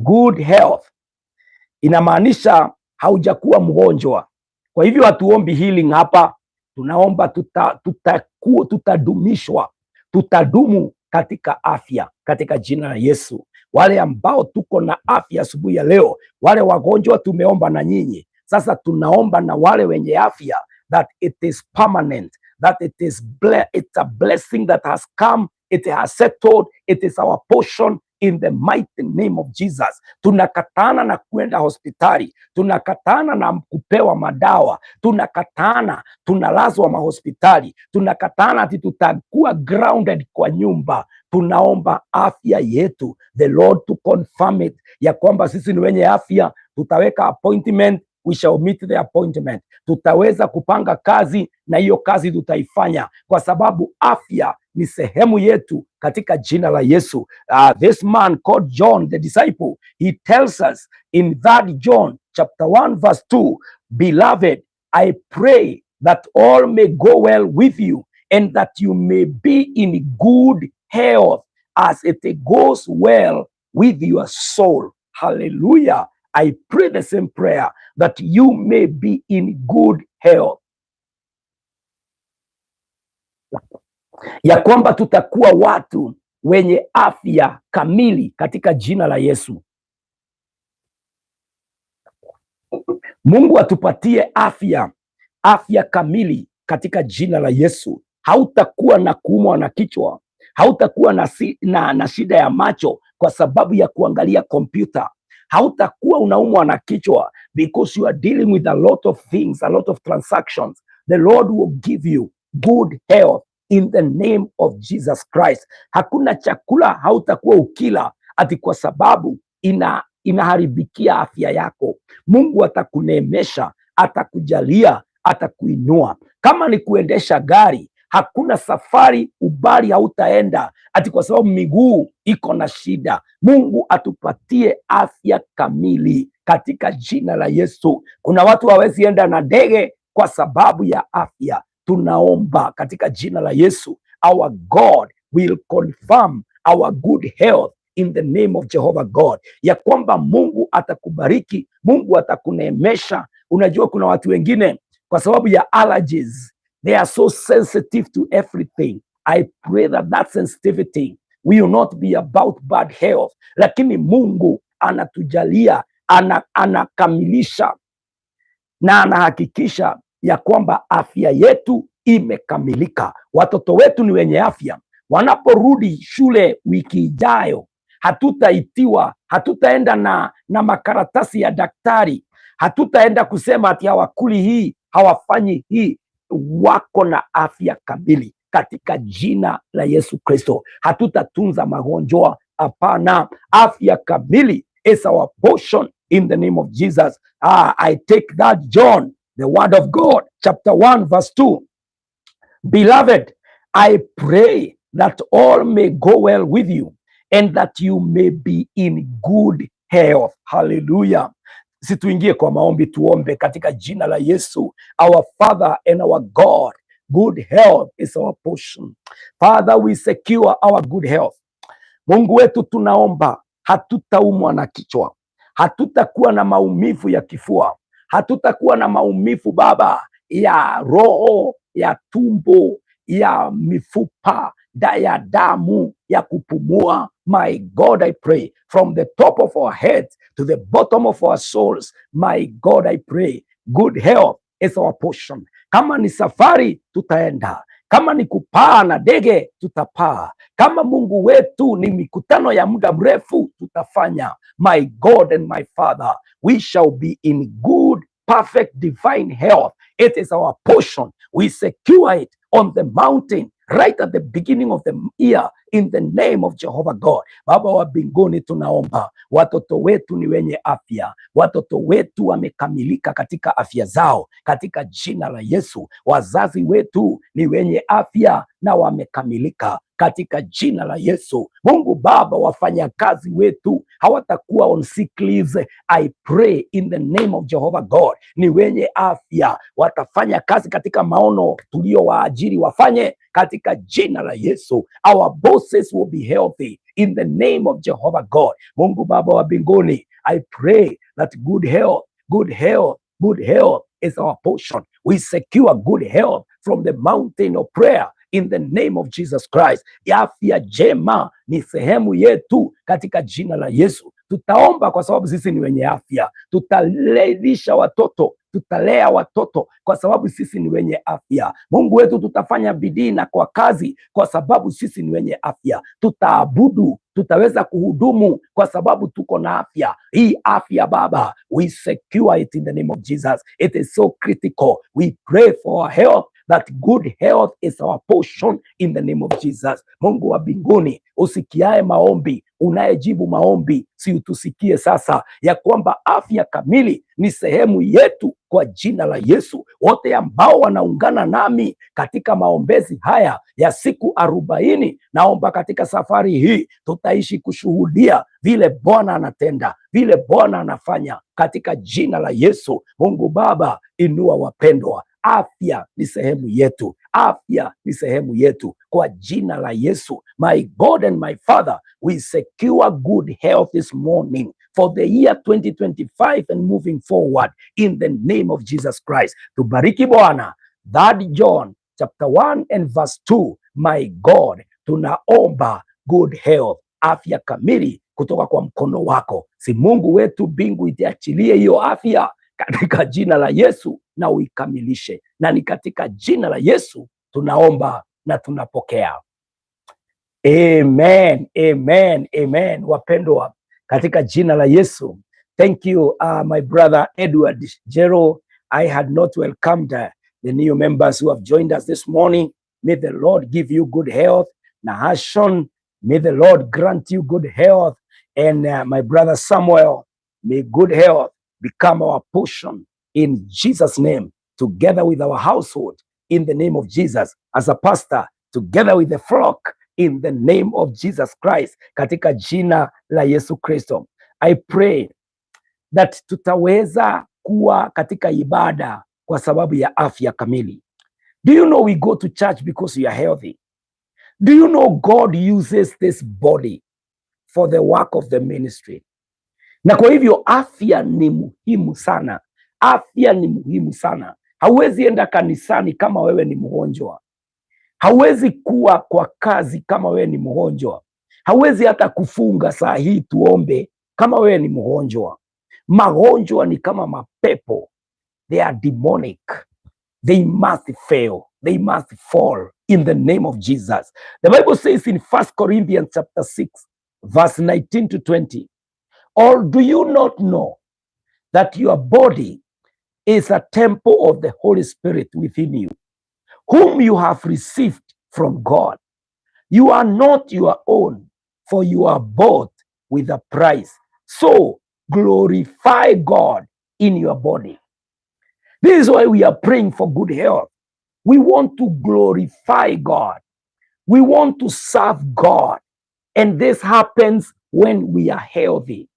Good health inamaanisha haujakuwa mgonjwa. Kwa hivyo hatuombi healing hapa, tunaomba tutadumishwa, tutadumu katika afya katika jina la Yesu. Wale ambao tuko na afya asubuhi ya leo, wale wagonjwa tumeomba na nyinyi, sasa tunaomba na wale wenye afya that it is permanent, that it's a blessing that has come, it has settled, it is our portion in the mighty name of Jesus. Tunakatana na kwenda hospitali, tunakatana na kupewa madawa, tunakatana tunalazwa mahospitali, tunakatana ati tutakuwa grounded kwa nyumba. Tunaomba afya yetu, the Lord to confirm it, ya kwamba sisi ni wenye afya. Tutaweka appointment, we shall meet the appointment. Tutaweza kupanga kazi na hiyo kazi tutaifanya, kwa sababu afya ni sehemu yetu katika jina la Yesu. This man called John the disciple, he tells us in that John chapter 1 verse 2, "Beloved, I pray that all may go well with you and that you may be in good health as it goes well with your soul." Hallelujah. I pray the same prayer that you may be in good health, ya kwamba tutakuwa watu wenye afya kamili katika jina la Yesu. Mungu atupatie afya, afya kamili katika jina la Yesu. Hautakuwa na kuumwa na kichwa, hautakuwa na shida ya macho kwa sababu ya kuangalia kompyuta. Hautakuwa unaumwa na kichwa because you are dealing with a lot of things, a lot of transactions. The Lord will give you good health in the name of Jesus Christ. Hakuna chakula hautakuwa ukila ati kwa sababu inaharibikia afya yako. Mungu atakuneemesha, atakujalia, atakuinua. Kama ni kuendesha gari, hakuna safari ubali hautaenda ati kwa sababu miguu iko na shida. Mungu atupatie afya kamili katika jina la Yesu. Kuna watu hawezi enda na ndege kwa sababu ya afya. Tunaomba katika jina la Yesu, our God will confirm our good health in the name of Jehovah God, ya kwamba Mungu atakubariki, Mungu atakuneemesha. Unajua kuna watu wengine kwa sababu ya allergies, they are so sensitive to everything. I pray that that sensitivity will not be about bad health, lakini Mungu anatujalia, anakamilisha na anahakikisha ya kwamba afya yetu imekamilika. Watoto wetu ni wenye afya. Wanaporudi shule wiki ijayo, hatutaitiwa, hatutaenda na makaratasi ya daktari, hatutaenda kusema ati hawakuli hii, hawafanyi hii. Wako na afya kamili katika jina la Yesu Kristo. Hatutatunza magonjwa, hapana. Afya kamili is our portion in the name of Jesus. Ah, I take that John, the word of God, chapter 1, verse 2. Beloved, I pray that all may go well with you and that you may be in good health. Hallelujah. Si tuingie kwa maombi, tuombe katika jina la Yesu. Our Father and our God, good health is our portion. Father, we secure our good health. Mungu wetu, tunaomba hatutaumwa na kichwa, hatutakuwa na maumivu ya kifua, hatutakuwa na maumivu, Baba, ya roho, ya tumbo, ya mifupa, ya damu, ya kupumua. My God, I pray from the top of our heads to the bottom of our souls. My God, I pray good health is our portion. Kama ni safari tutaenda, kama ni kupaa na ndege tutapaa, kama Mungu wetu ni mikutano ya muda mrefu tutafanya. My God and my Father, we shall be in good perfect divine health. It is our portion. We secure it on the mountain right at the beginning of the year in the name of Jehovah God. Baba wa mbinguni, tunaomba watoto wetu ni wenye afya, watoto wetu wamekamilika katika afya zao katika jina la Yesu. Wazazi wetu ni wenye afya na wamekamilika katika jina la Yesu. Mungu Baba, wafanyakazi wetu hawatakuwa on sick leaves. I pray in the name of Jehovah God, ni wenye afya, watafanya kazi katika maono tuliowaajiri wafanye katika jina la Yesu. Our bosses will be healthy in the name of Jehovah God. Mungu Baba wa mbinguni, I pray that good health, good health, good health is our portion. We secure good health from the mountain of prayer in the name of Jesus Christ. Afya njema ni sehemu yetu katika jina la Yesu. Tutaomba kwa sababu sisi ni wenye afya. Tutalisha watoto, tutalea watoto kwa sababu sisi ni wenye afya. Mungu wetu, tutafanya bidii na kwa kazi kwa sababu sisi ni wenye afya. Tutaabudu, tutaweza kuhudumu kwa sababu tuko na afya. Hii afya, Baba, we secure it in the name of Jesus. It is so critical. We pray for our health, that good health is our portion in the name of Jesus. Mungu wa mbinguni, usikiae maombi, unayejibu maombi, si utusikie sasa ya kwamba afya kamili ni sehemu yetu kwa jina la Yesu. Wote ambao wanaungana nami katika maombezi haya ya siku 40, naomba katika safari hii tutaishi kushuhudia vile Bwana anatenda, vile Bwana anafanya katika jina la Yesu. Mungu Baba, inua wapendwa. Afya ni sehemu yetu, afya ni sehemu yetu kwa jina la Yesu. My God and my Father, we secure good health this morning for the year 2025 and moving forward in the name of Jesus Christ. Tubariki Bwana. That John chapter 1 and verse 2. My God, tunaomba good health, afya kamili kutoka kwa mkono wako. Si Mungu wetu, mbingu itiachilie hiyo afya katika jina la Yesu na uikamilishe, na ni katika jina la Yesu tunaomba na tunapokea. Amen, amen, amen. Wapendwa, katika jina la Yesu. Thank you, my brother Edward Jero. I had not welcomed The new members who have joined us this morning, may the Lord give you good health. Nahashon, may the Lord grant you good health. And my brother Samuel, may good health become our portion in Jesus' name, together with our household, in the name of Jesus. As a pastor, together with the flock, in the name of Jesus Christ, katika jina la Yesu Kristo. I pray that tutaweza kuwa katika ibada kwa sababu ya afya kamili. Do you know we go to church because we are healthy? Do you know God uses this body for the work of the ministry? Na kwa hivyo afya ni muhimu sana. Afya ni muhimu sana. Hauwezi enda kanisani kama wewe ni mgonjwa. Hauwezi kuwa kwa kazi kama wewe ni mgonjwa. Hauwezi hata kufunga saa hii tuombe kama wewe ni mgonjwa. Magonjwa ni kama mapepo, they are demonic. They must fail. They must fall in the name of Jesus. The Bible says in First Corinthians chapter 6, verse 19 to 20, "Or do you not know that your body is a temple of the Holy Spirit within you, whom you have received from God? You are not your own, for you are bought with a price. So glorify God in your body." This is why we are praying for good health. We want to glorify God. We want to serve God. And this happens when we are healthy,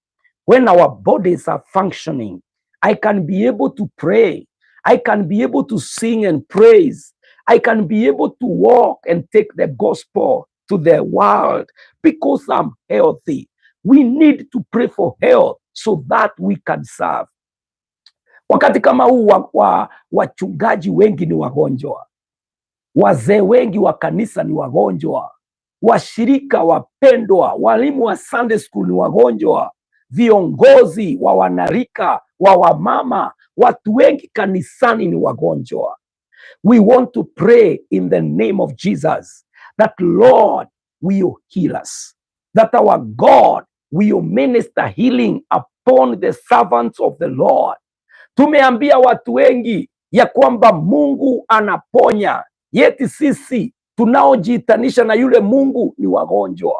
when our bodies are functioning. I can be able to pray. I can be able to sing and praise. I can be able to walk and take the gospel to the world because I'm healthy. We need to pray for health so that we can serve. Wakati kama huu wachungaji wengi ni wagonjwa, wazee wengi wa kanisa ni wagonjwa, washirika wapendwa, walimu wa Sunday school ni wagonjwa, viongozi wa wanarika, wa wamama, watu wengi kanisani ni wagonjwa. We want to pray in the name of Jesus that Lord will heal us, that our God will minister healing upon the servants of the Lord. Tumeambia watu wengi ya kwamba Mungu anaponya, yet sisi tunaojiitanisha na yule Mungu ni wagonjwa.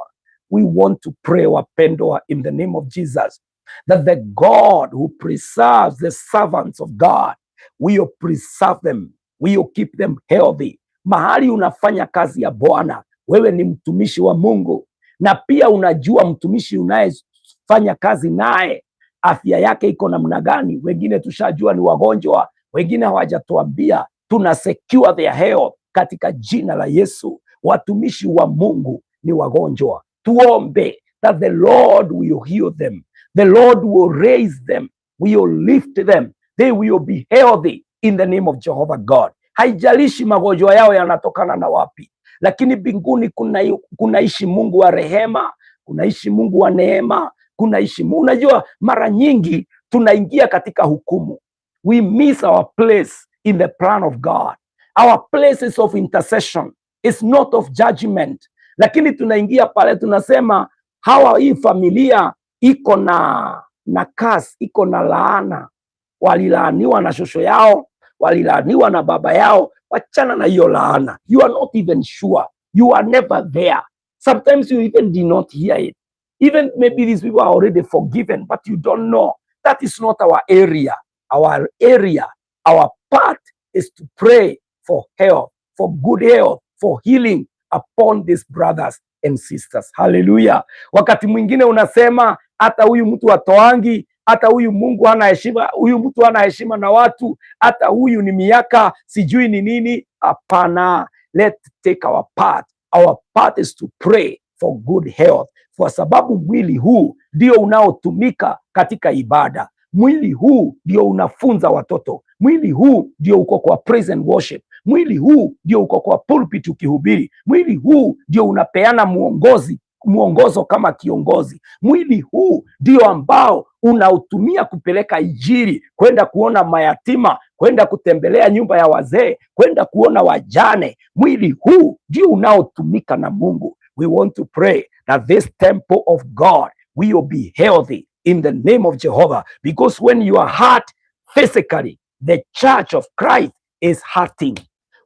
We want to pray, wapendwa, in the name of Jesus, that the God who preserves the servants of God will preserve them, will keep them healthy. Mahali unafanya kazi ya Bwana, wewe ni mtumishi wa Mungu, na pia unajua mtumishi unayefanya kazi naye afya yake iko namna gani. Wengine tushajua ni wagonjwa, wengine hawajatuambia. Tuna secure their health katika jina la Yesu. Watumishi wa Mungu ni wagonjwa, tuombe that the Lord will heal them, the Lord will raise them, will lift them, they will be healthy in the name of Jehovah God. Haijalishi magonjwa yao yanatokana na wapi, lakini mbinguni kunaishi Mungu wa rehema, kunaishi Mungu wa neema, kunaishi Mungu. Unajua, mara nyingi tunaingia katika hukumu. We miss our place in the plan of God. Our place is of intercession, is not of judgment. Lakini tunaingia pale tunasema hawa, hii familia iko na curse, iko na laana, walilaaniwa na shosho yao, walilaaniwa na baba yao. Wachana na hiyo laana. You are not even sure, you are never there. Sometimes you even did not hear it. Even maybe these people are already forgiven, but you don't know. That is not our area. Our area, our part is to pray for health, for good health, for healing upon these brothers and sisters. Hallelujah. Wakati mwingine unasema hata huyu mtu atoangi, hata huyu Mungu hana heshima, huyu mtu hana heshima na watu, hata huyu ni miaka sijui ni nini. Hapana, let take our part. Our part is to pray for good health, kwa sababu mwili huu ndio unaotumika katika ibada. Mwili huu ndio unafunza watoto. Mwili huu ndio uko kwa praise and worship. Mwili huu ndio uko kwa pulpit ukihubiri. Mwili huu ndio unapeana mwongozo kama kiongozi. Mwili huu ndio ambao unautumia kupeleka Injili, kwenda kuona mayatima, kwenda kutembelea nyumba ya wazee, kwenda kuona wajane. Mwili huu ndio unaotumika na Mungu. We want to pray that this temple of God will be healthy in the name of Jehovah, because when you are hurt physically, the church of Christ is hurting.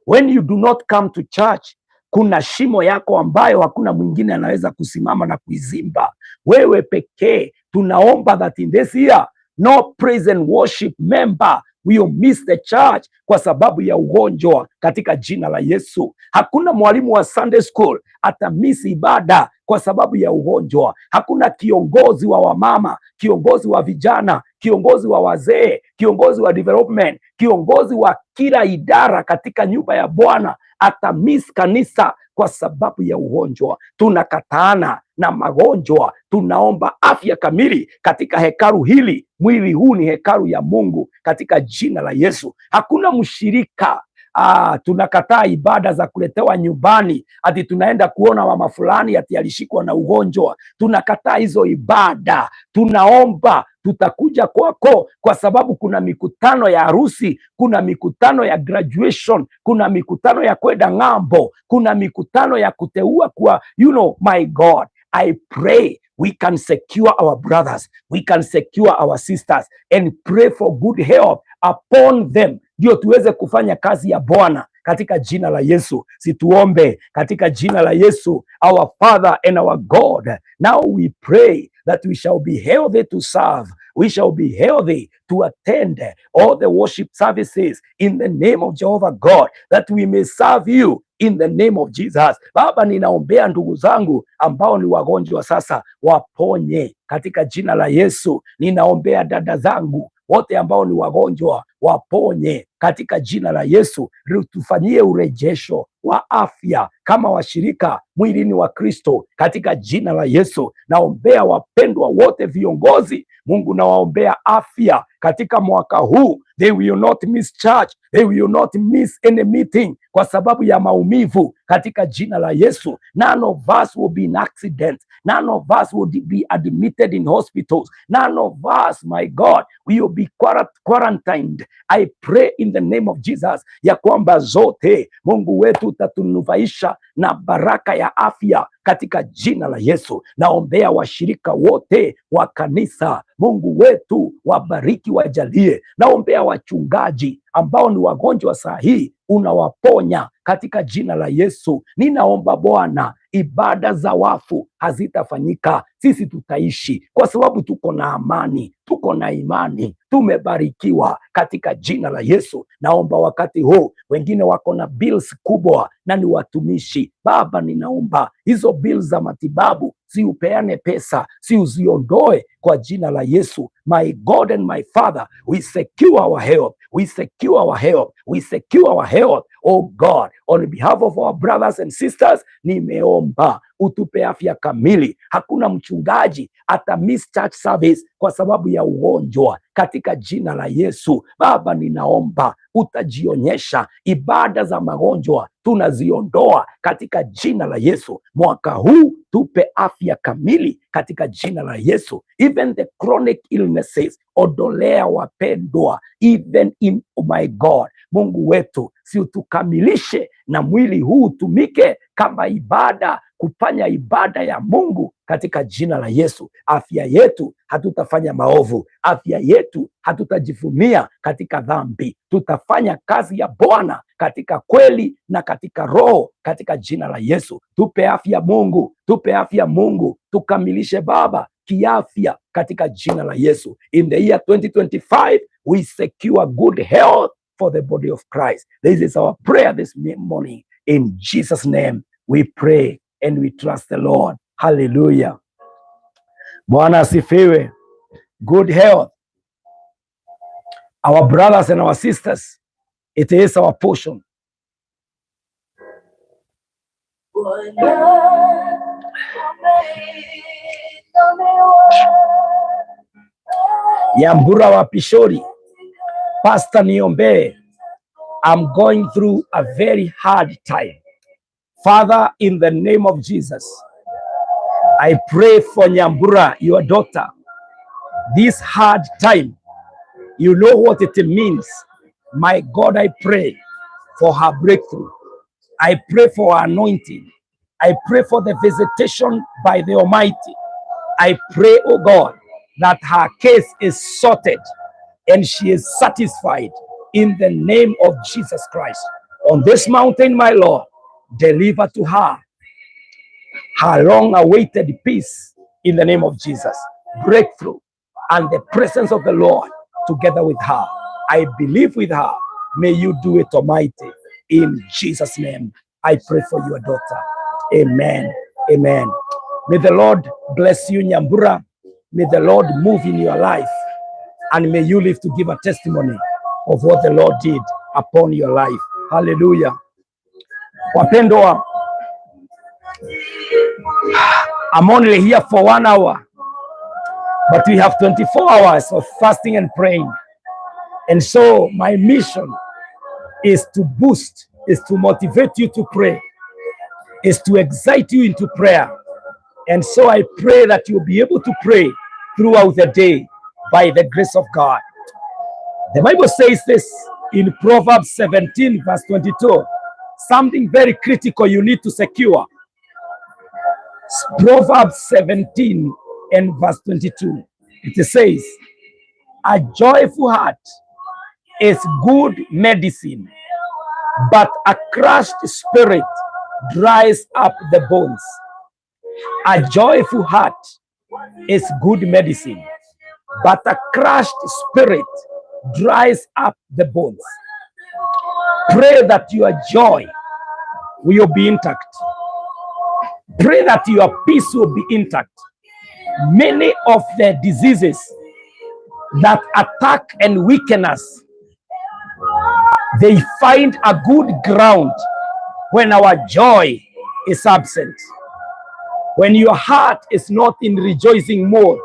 When you do not come to church, kuna shimo yako ambayo hakuna mwingine anaweza kusimama na kuizimba. Wewe pekee. Tunaomba that in this year no praise and worship member will miss the church kwa sababu ya ugonjwa, katika jina la Yesu. Hakuna mwalimu wa Sunday school atamiss ibada kwa sababu ya ugonjwa. Hakuna kiongozi wa wamama, kiongozi wa vijana, kiongozi wa wazee, kiongozi wa development, kiongozi wa kila idara katika nyumba ya Bwana atamiss kanisa kwa sababu ya ugonjwa. Tunakataana na magonjwa, tunaomba afya kamili katika hekalu hili. Mwili huu ni hekalu ya Mungu katika jina la Yesu. Hakuna mshirika. Tunakataa ibada za kuletewa nyumbani, ati tunaenda kuona mama fulani ati alishikwa na ugonjwa. Tunakataa hizo ibada. Tunaomba tutakuja kwako, kwa sababu kuna mikutano ya harusi, kuna mikutano ya graduation, kuna mikutano ya kwenda ng'ambo, kuna mikutano ya kuteua kwa, my God, I pray we can secure our brothers, we can secure our sisters and pray for good health upon them, ndio tuweze kufanya kazi ya Bwana katika jina la Yesu. Si tuombe katika jina la Yesu. Our Father and our God, now we pray that we shall be healthy to serve, we shall be healthy to attend all the worship services in the name of Jehovah God, that we may serve you in the name of Jesus. Baba, ninaombea ndugu zangu ambao ni wagonjwa sasa, waponye katika jina la Yesu. Ninaombea dada zangu wote ambao ni wagonjwa, waponye katika jina la Yesu. Tufanyie urejesho wa afya kama washirika mwilini wa Kristo katika jina la Yesu. Naombea wapendwa wote viongozi, Mungu nawaombea afya katika mwaka huu. They will not miss church, they will not miss any meeting kwa sababu ya maumivu katika jina la Yesu. None of us will be in accident. None of us will be admitted in hospitals. None of us, my God, will be quarantined. I pray in the name of Jesus ya kwamba zote Mungu wetu utatunufaisha na baraka ya afya katika jina la Yesu. Naombea washirika wote wa kanisa, Mungu wetu wabariki, wajalie. Naombea wachungaji ambao ni wagonjwa saa hii, unawaponya katika jina la Yesu. Ninaomba Bwana, ibada za wafu hazitafanyika, sisi tutaishi kwa sababu tuko na amani, tuko na imani, tumebarikiwa katika jina la Yesu. Naomba wakati huu, wengine wako na bills kubwa na ni watumishi. Baba, ninaomba hizo bills za matibabu si upeane pesa, si uziondoe kwa jina la Yesu. My God and my Father, we secure our health, we secure our health, we secure our health. Oh God, on behalf of our brothers and sisters, nimeomba utupe afya kamili. Hakuna mchungaji ata miss church service kwa sababu ya ugonjwa katika jina la Yesu. Baba, ninaomba utajionyesha. Ibada za magonjwa tunaziondoa katika jina la Yesu. Mwaka huu tupe afya kamili katika jina la Yesu. Even the chronic illnesses, ondolea wapendwa, even in, oh my God, Mungu wetu, si utukamilishe na mwili huu utumike kama ibada, kufanya ibada ya Mungu katika jina la Yesu. Afya yetu hatutafanya maovu, afya yetu hatutajivunia katika dhambi, tutafanya kazi ya Bwana katika kweli na katika roho, katika jina la Yesu. Tupe afya Mungu, tupe afya Mungu, tukamilishe Baba kiafya katika jina la Yesu. In the year 2025 we secure good health for the body of Christ. This is our prayer this morning. In Jesus' name we pray and we trust the Lord. Hallelujah. Bwana asifiwe. Good health. Our brothers and our sisters, it is our portion. Bwana umeinuliwa Yambura wa Pishori, Pastor niombee. I'm going through a very hard time. Father, in the name of Jesus, I pray for Nyambura, your daughter. This hard time, you know what it means. My God, I pray for her breakthrough. I pray for her anointing. I pray for the visitation by the Almighty. I pray, oh God, that her case is sorted and she is satisfied in the name of Jesus. Father, I pray In the name of Jesus Christ. On this mountain, my Lord, deliver to her her long awaited peace in the name of Jesus. Breakthrough and the presence of the Lord together with her. I believe with her. May you do it, Almighty. In Jesus' name, I pray for your daughter. Amen. Amen. May the Lord bless you, Nyambura. May the Lord move in your life. And may you live to give a testimony of what the Lord did upon your life. Hallelujah. Wapendwa, I'm only here for 1 hour, but we have 24 hours of fasting and praying. And so my mission is to boost, is to motivate you to pray, is to excite you into prayer. And so I pray that you'll be able to pray throughout the day by the grace of God. The Bible says this in Proverbs 17, verse 22. Something very critical you need to secure. Proverbs 17 and verse 22. It says, "A joyful heart is good medicine, but a crushed spirit dries up the bones." A joyful heart is good medicine, but a crushed spirit dries up the bones. Pray that your joy will be intact. Pray that your peace will be intact. Many of the diseases that attack and weaken us, they find a good ground when our joy is absent. When your heart is not in rejoicing mode,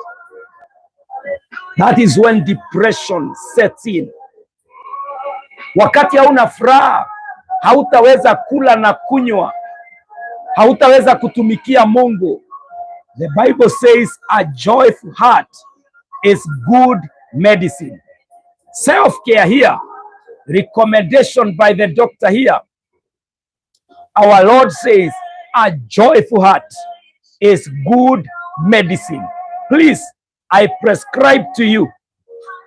that is when depression sets in. Wakati hauna furaha, hautaweza kula na kunywa, hautaweza kutumikia Mungu. The Bible says a joyful heart is good medicine. Self-care here, recommendation by the doctor here. Our Lord says a joyful heart is good medicine. Please, I prescribe to you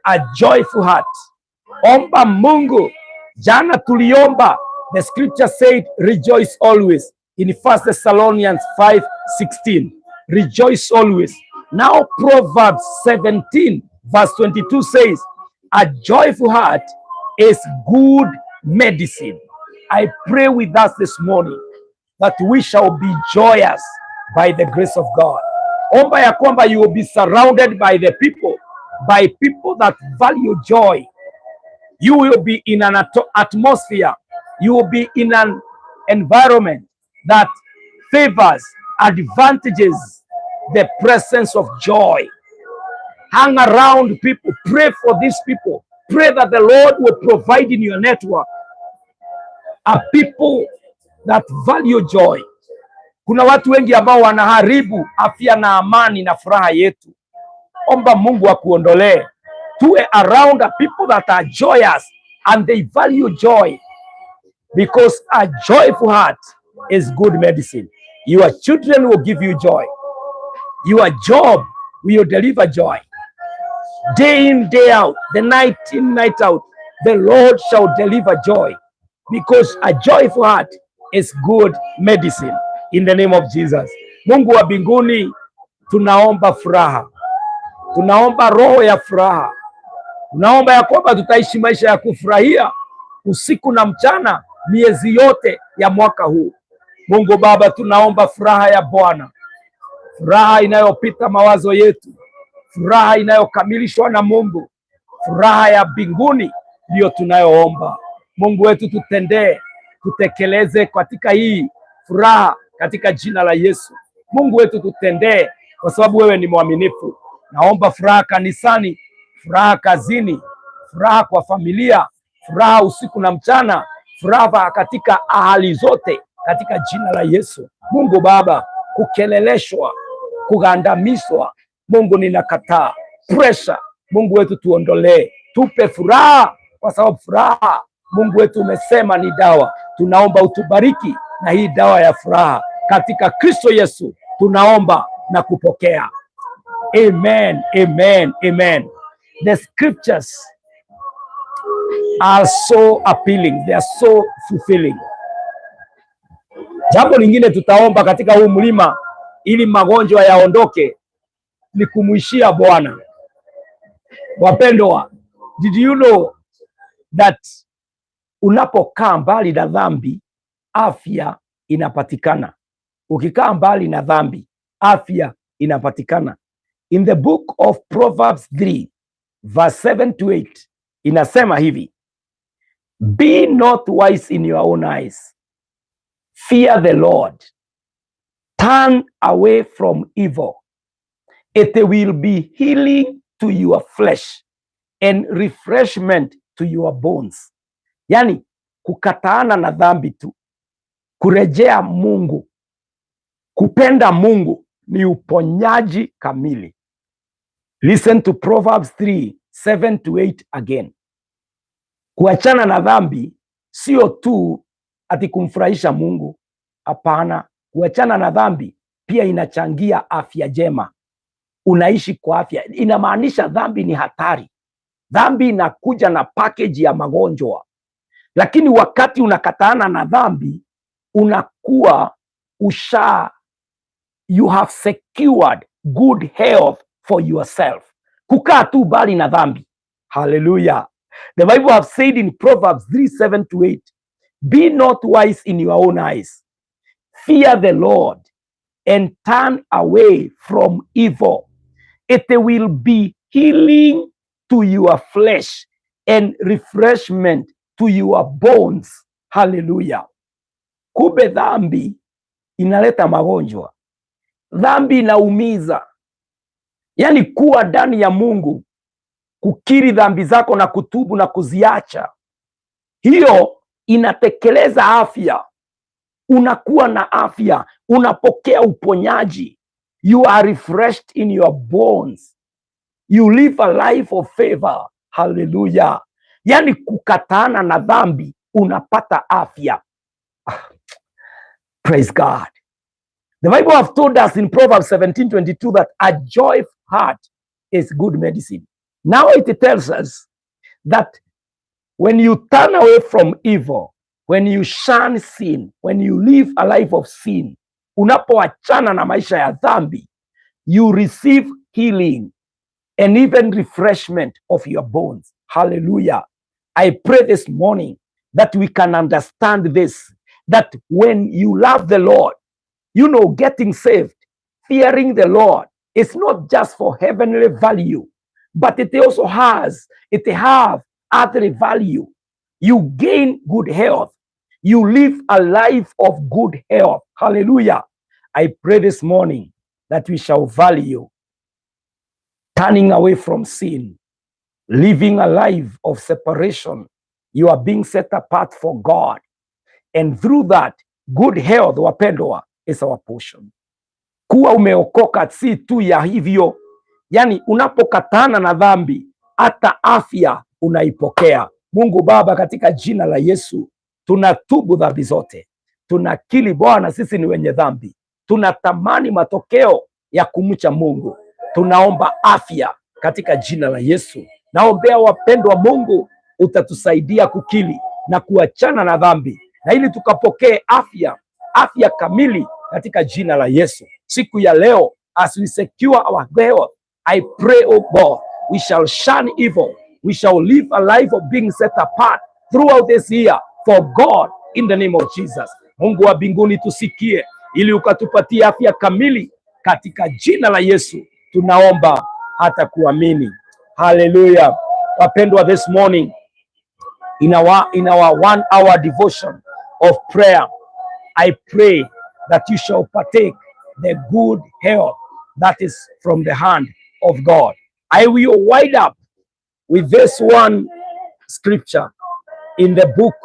a joyful heart. Omba Mungu. Jana tuliomba, the scripture said rejoice always in First Thessalonians 5:16. Rejoice always. Now Proverbs 17 verse 22 says a joyful heart is good medicine. I pray with us this morning that we shall be joyous by the grace of God. Omba ya kwamba you will be surrounded by the people, by people that value joy. You will be in an atmosphere, you will be in an environment that favors, advantages the presence of joy. Hang around people, pray for these people, pray that the Lord will provide in your network a people that value joy. Kuna watu wengi ambao wanaharibu afya na amani na furaha yetu. Omba Mungu akuondolee. Tuwe around a people that are joyous and they value joy, because a joyful heart is good medicine. Your children will give you joy. Your job will deliver joy. Day in, day out, the night in, night out, the Lord shall deliver joy, because a joyful heart is good medicine. In the name of Jesus. Mungu wa mbinguni, tunaomba furaha, tunaomba roho ya furaha, tunaomba ya kwamba tutaishi maisha ya kufurahia usiku na mchana, miezi yote ya mwaka huu. Mungu Baba, tunaomba furaha ya Bwana, furaha inayopita mawazo yetu, furaha inayokamilishwa na Mungu, furaha ya mbinguni ndiyo tunayoomba. Mungu wetu, tutendee, tutekeleze katika hii furaha katika jina la Yesu. Mungu wetu, tutendee, kwa sababu wewe ni mwaminifu. Naomba furaha kanisani, furaha kazini, furaha kwa familia, furaha usiku na mchana, furaha katika hali zote, katika jina la Yesu. Mungu Baba, kukeleleshwa, kugandamizwa, Mungu ninakataa pressure. Mungu wetu tuondolee, tupe furaha, kwa sababu furaha Mungu wetu umesema ni dawa. Tunaomba utubariki na hii dawa ya furaha katika Kristo Yesu, tunaomba na kupokea. Amen, amen, amen. The scriptures are so appealing, they are so fulfilling. Jambo lingine tutaomba katika huu mlima ili magonjwa yaondoke ni kumwishia Bwana. Wapendwa, did you know that unapokaa mbali na dhambi afya inapatikana? Ukikaa mbali na dhambi afya inapatikana. In the book of Proverbs 3 verse 7 to 8 inasema hivi: "Be not wise in your own eyes, fear the Lord, turn away from evil. It will be healing to your flesh and refreshment to your bones." Yani kukataana na dhambi tu, kurejea Mungu, kupenda Mungu ni uponyaji kamili. Listen to Proverbs 3 7 to 8 again. Kuachana na dhambi sio tu ati kumfurahisha Mungu. Hapana, kuachana na dhambi pia inachangia afya njema. Unaishi kwa afya. Inamaanisha dhambi ni hatari. Dhambi inakuja na package ya magonjwa, lakini wakati unakataana na dhambi unakuwa usha, you have secured good health for yourself. Kukaa tu mbali na dhambi. Hallelujah. The Bible have said in Proverbs 3 7 to 8, "Be not wise in your own eyes. Fear the Lord and turn away from evil. It will be healing to your flesh and refreshment to your bones." Hallelujah. Kumbe dhambi inaleta magonjwa, dhambi inaumiza. Yaani kuwa ndani ya Mungu, kukiri dhambi zako na kutubu na kuziacha, hiyo inatekeleza afya. Unakuwa na afya, unapokea uponyaji. You are refreshed in your bones. You live a life of favor. Hallelujah. Yaani kukatana na dhambi unapata afya. Praise God. The Bible have told us in Proverbs 17:22 that a joyful heart is good medicine. Now it tells us that when you turn away from evil, when you shun sin, when you live a life of sin, unapoachana na maisha ya dhambi, you receive healing and even refreshment of your bones. Hallelujah. I pray this morning that we can understand this, that when you love the Lord, getting saved, fearing the Lord, is not just for heavenly value, but it also has, it have earthly value. You gain good health. You live a life of good health. Hallelujah. I pray this morning that we shall value turning away from sin, living a life of separation. You are being set apart for God. And through that, good health, wapendwa, is our portion. Kuwa umeokoka si tu ya hivyo, yani unapokatana na dhambi, hata afya unaipokea. Mungu Baba, katika jina la Yesu, tunatubu dhambi zote, tunakiri Bwana, sisi ni wenye dhambi, tunatamani matokeo ya kumcha Mungu. Tunaomba afya katika jina la Yesu. Naombea wapendwa, Mungu utatusaidia kukiri na kuachana na dhambi, na ili tukapokee afya, afya kamili katika jina la Yesu. Siku ya leo, as we secure our health, I pray, oh God, we shall shun evil. We shall live a life of being set apart throughout this year for God in the name of Jesus. Mungu wa mbinguni tusikie, ili ukatupatie afya kamili katika jina la Yesu tunaomba hata kuamini. Hallelujah. Wapendwa, this morning in our 1 hour devotion of prayer, I pray that you shall partake the good health that is from the hand of God. I will wind up with this one scripture in the book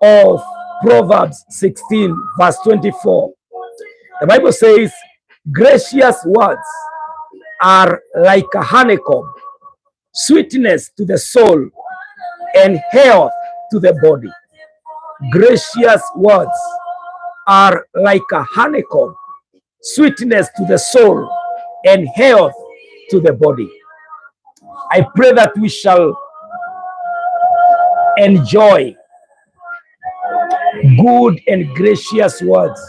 of Proverbs 16, verse 24. The Bible says, "Gracious words are like a honeycomb, sweetness to the soul and health to the body." Gracious words are like a honeycomb, sweetness to the soul and health to the body. I pray that we shall Enjoy good and gracious words.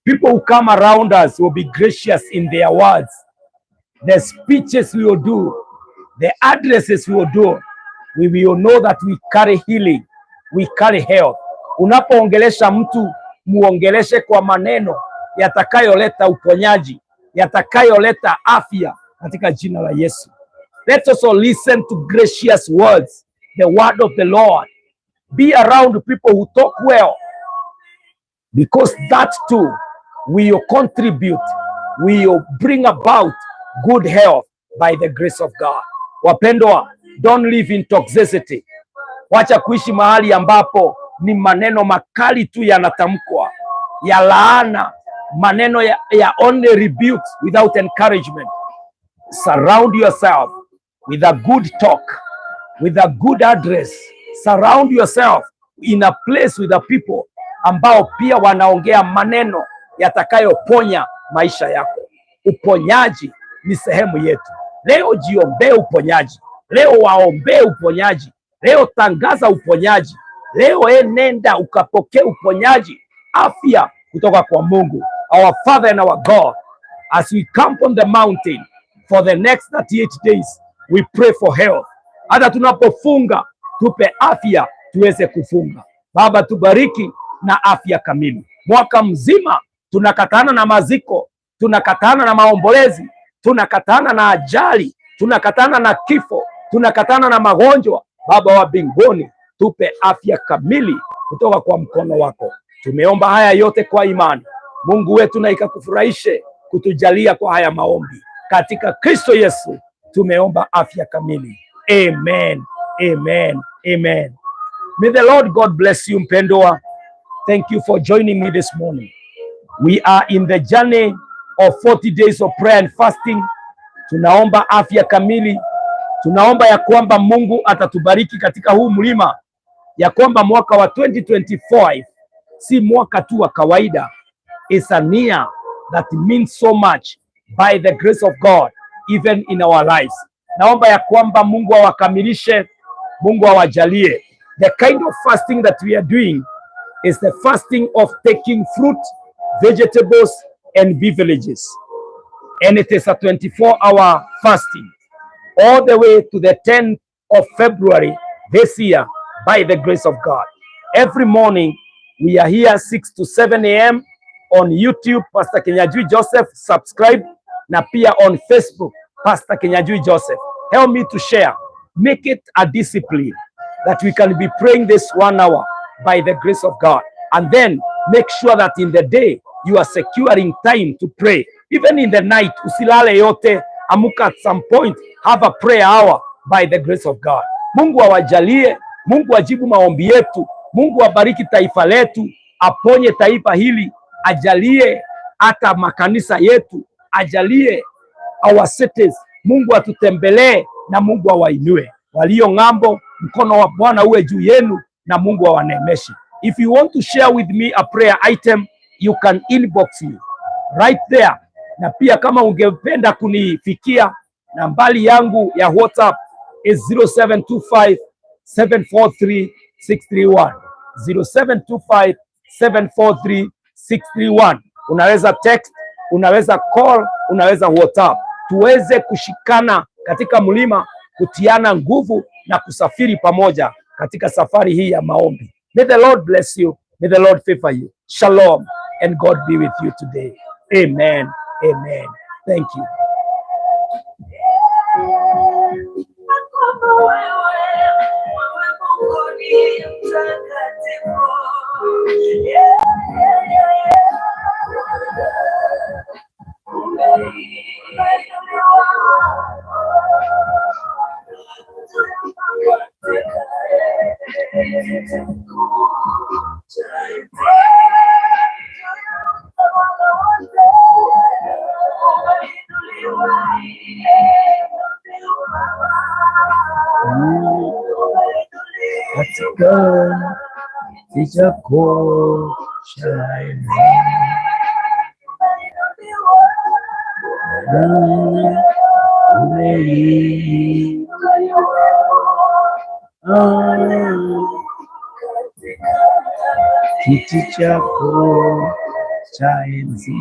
People who come around us will be gracious in their words. The speeches we will do, the addresses we will do, we will know that we carry healing, we carry health. Unapoongelesha mtu, muongeleshe kwa maneno yatakayoleta uponyaji, yatakayoleta afya katika jina la Yesu. Let's also listen to gracious words, the word of the Lord. Be around people who talk well, because that too will contribute, will bring about good health by the grace of God. Wapendwa, don't live in toxicity. Wacha kuishi mahali ambapo ni maneno makali tu yanatamkwa ya laana, maneno ya only rebukes without encouragement. Surround yourself with a good talk, with a good address. Surround yourself in a place with the people ambao pia wanaongea maneno yatakayoponya maisha yako. Uponyaji ni sehemu yetu. Leo jiombee uponyaji, leo waombee uponyaji, leo tangaza uponyaji, leo enenda ukapokee uponyaji, afya kutoka kwa Mungu. Our Father and our God, as we camp on the mountain for the next 38 days, we pray for health. Hata tunapofunga tupe afya tuweze kufunga. Baba, tubariki na afya kamili. Mwaka mzima tunakatana na maziko, tunakatana na maombolezi, tunakatana na ajali, tunakatana na kifo, tunakatana na magonjwa. Baba wa mbinguni, tupe afya kamili kutoka kwa mkono wako. Tumeomba haya yote kwa imani. Mungu wetu, na ikakufurahishe kutujalia kwa haya maombi katika Kristo Yesu tumeomba afya kamili. Amen, amen, amen. May the Lord God bless you, mpendwa. Thank you for joining me this morning. We are in the journey of 40 days of prayer and fasting. Tunaomba afya kamili. Tunaomba ya kwamba Mungu atatubariki katika huu mlima, ya kwamba mwaka wa 2025 si mwaka tu wa kawaida. It's a year that means so much by the grace of God even in our lives. Naomba ya kwamba Mungu awakamilishe, Mungu awajalie. The kind of fasting that we are doing is the fasting of taking fruit, vegetables and beverages. And it is a 24-hour fasting all the way to the 10th of February this year by the grace of God. Every morning we are here 6 to 7 a.m. on YouTube, Pastor Kenyajui Joseph, subscribe, na pia on Facebook, Pastor Kenyajui Joseph. Help me to share. Make it a discipline that we can be praying this one hour by the grace of God. And then make sure that in the day you are securing time to pray. Even in the night, usilale yote, amuka at some point, have a prayer hour by the grace of God. Mungu awajalie, Mungu ajibu maombi yetu, Mungu abariki taifa letu, aponye taifa hili, ajalie hata makanisa yetu, ajalie our cities. Mungu atutembelee na Mungu awainue walio ng'ambo. Mkono wa Bwana uwe juu yenu na Mungu awaneemeshe. If you want to share with me a prayer item, you can inbox me right there. Na pia kama ungependa kunifikia, nambari yangu ya WhatsApp is 0725 743 631, 0725 743 631. Unaweza text, unaweza call, unaweza WhatsApp, tuweze kushikana katika mlima, kutiana nguvu na kusafiri pamoja katika safari hii ya maombi. May the Lord bless you. May the Lord favor you. Shalom and God be with you today. Amen. Amen. Thank you. Kwamba wewe, wewe Mungu ni mtakatifu. Yeah. Umeinuliwa juu ya kuu cha enzi. Juu ya utawala wote. Umeinuliwa, Baba. Katika kiti chako cha enzi. Umeinuliwa. Ah, kiti chako cha enzi.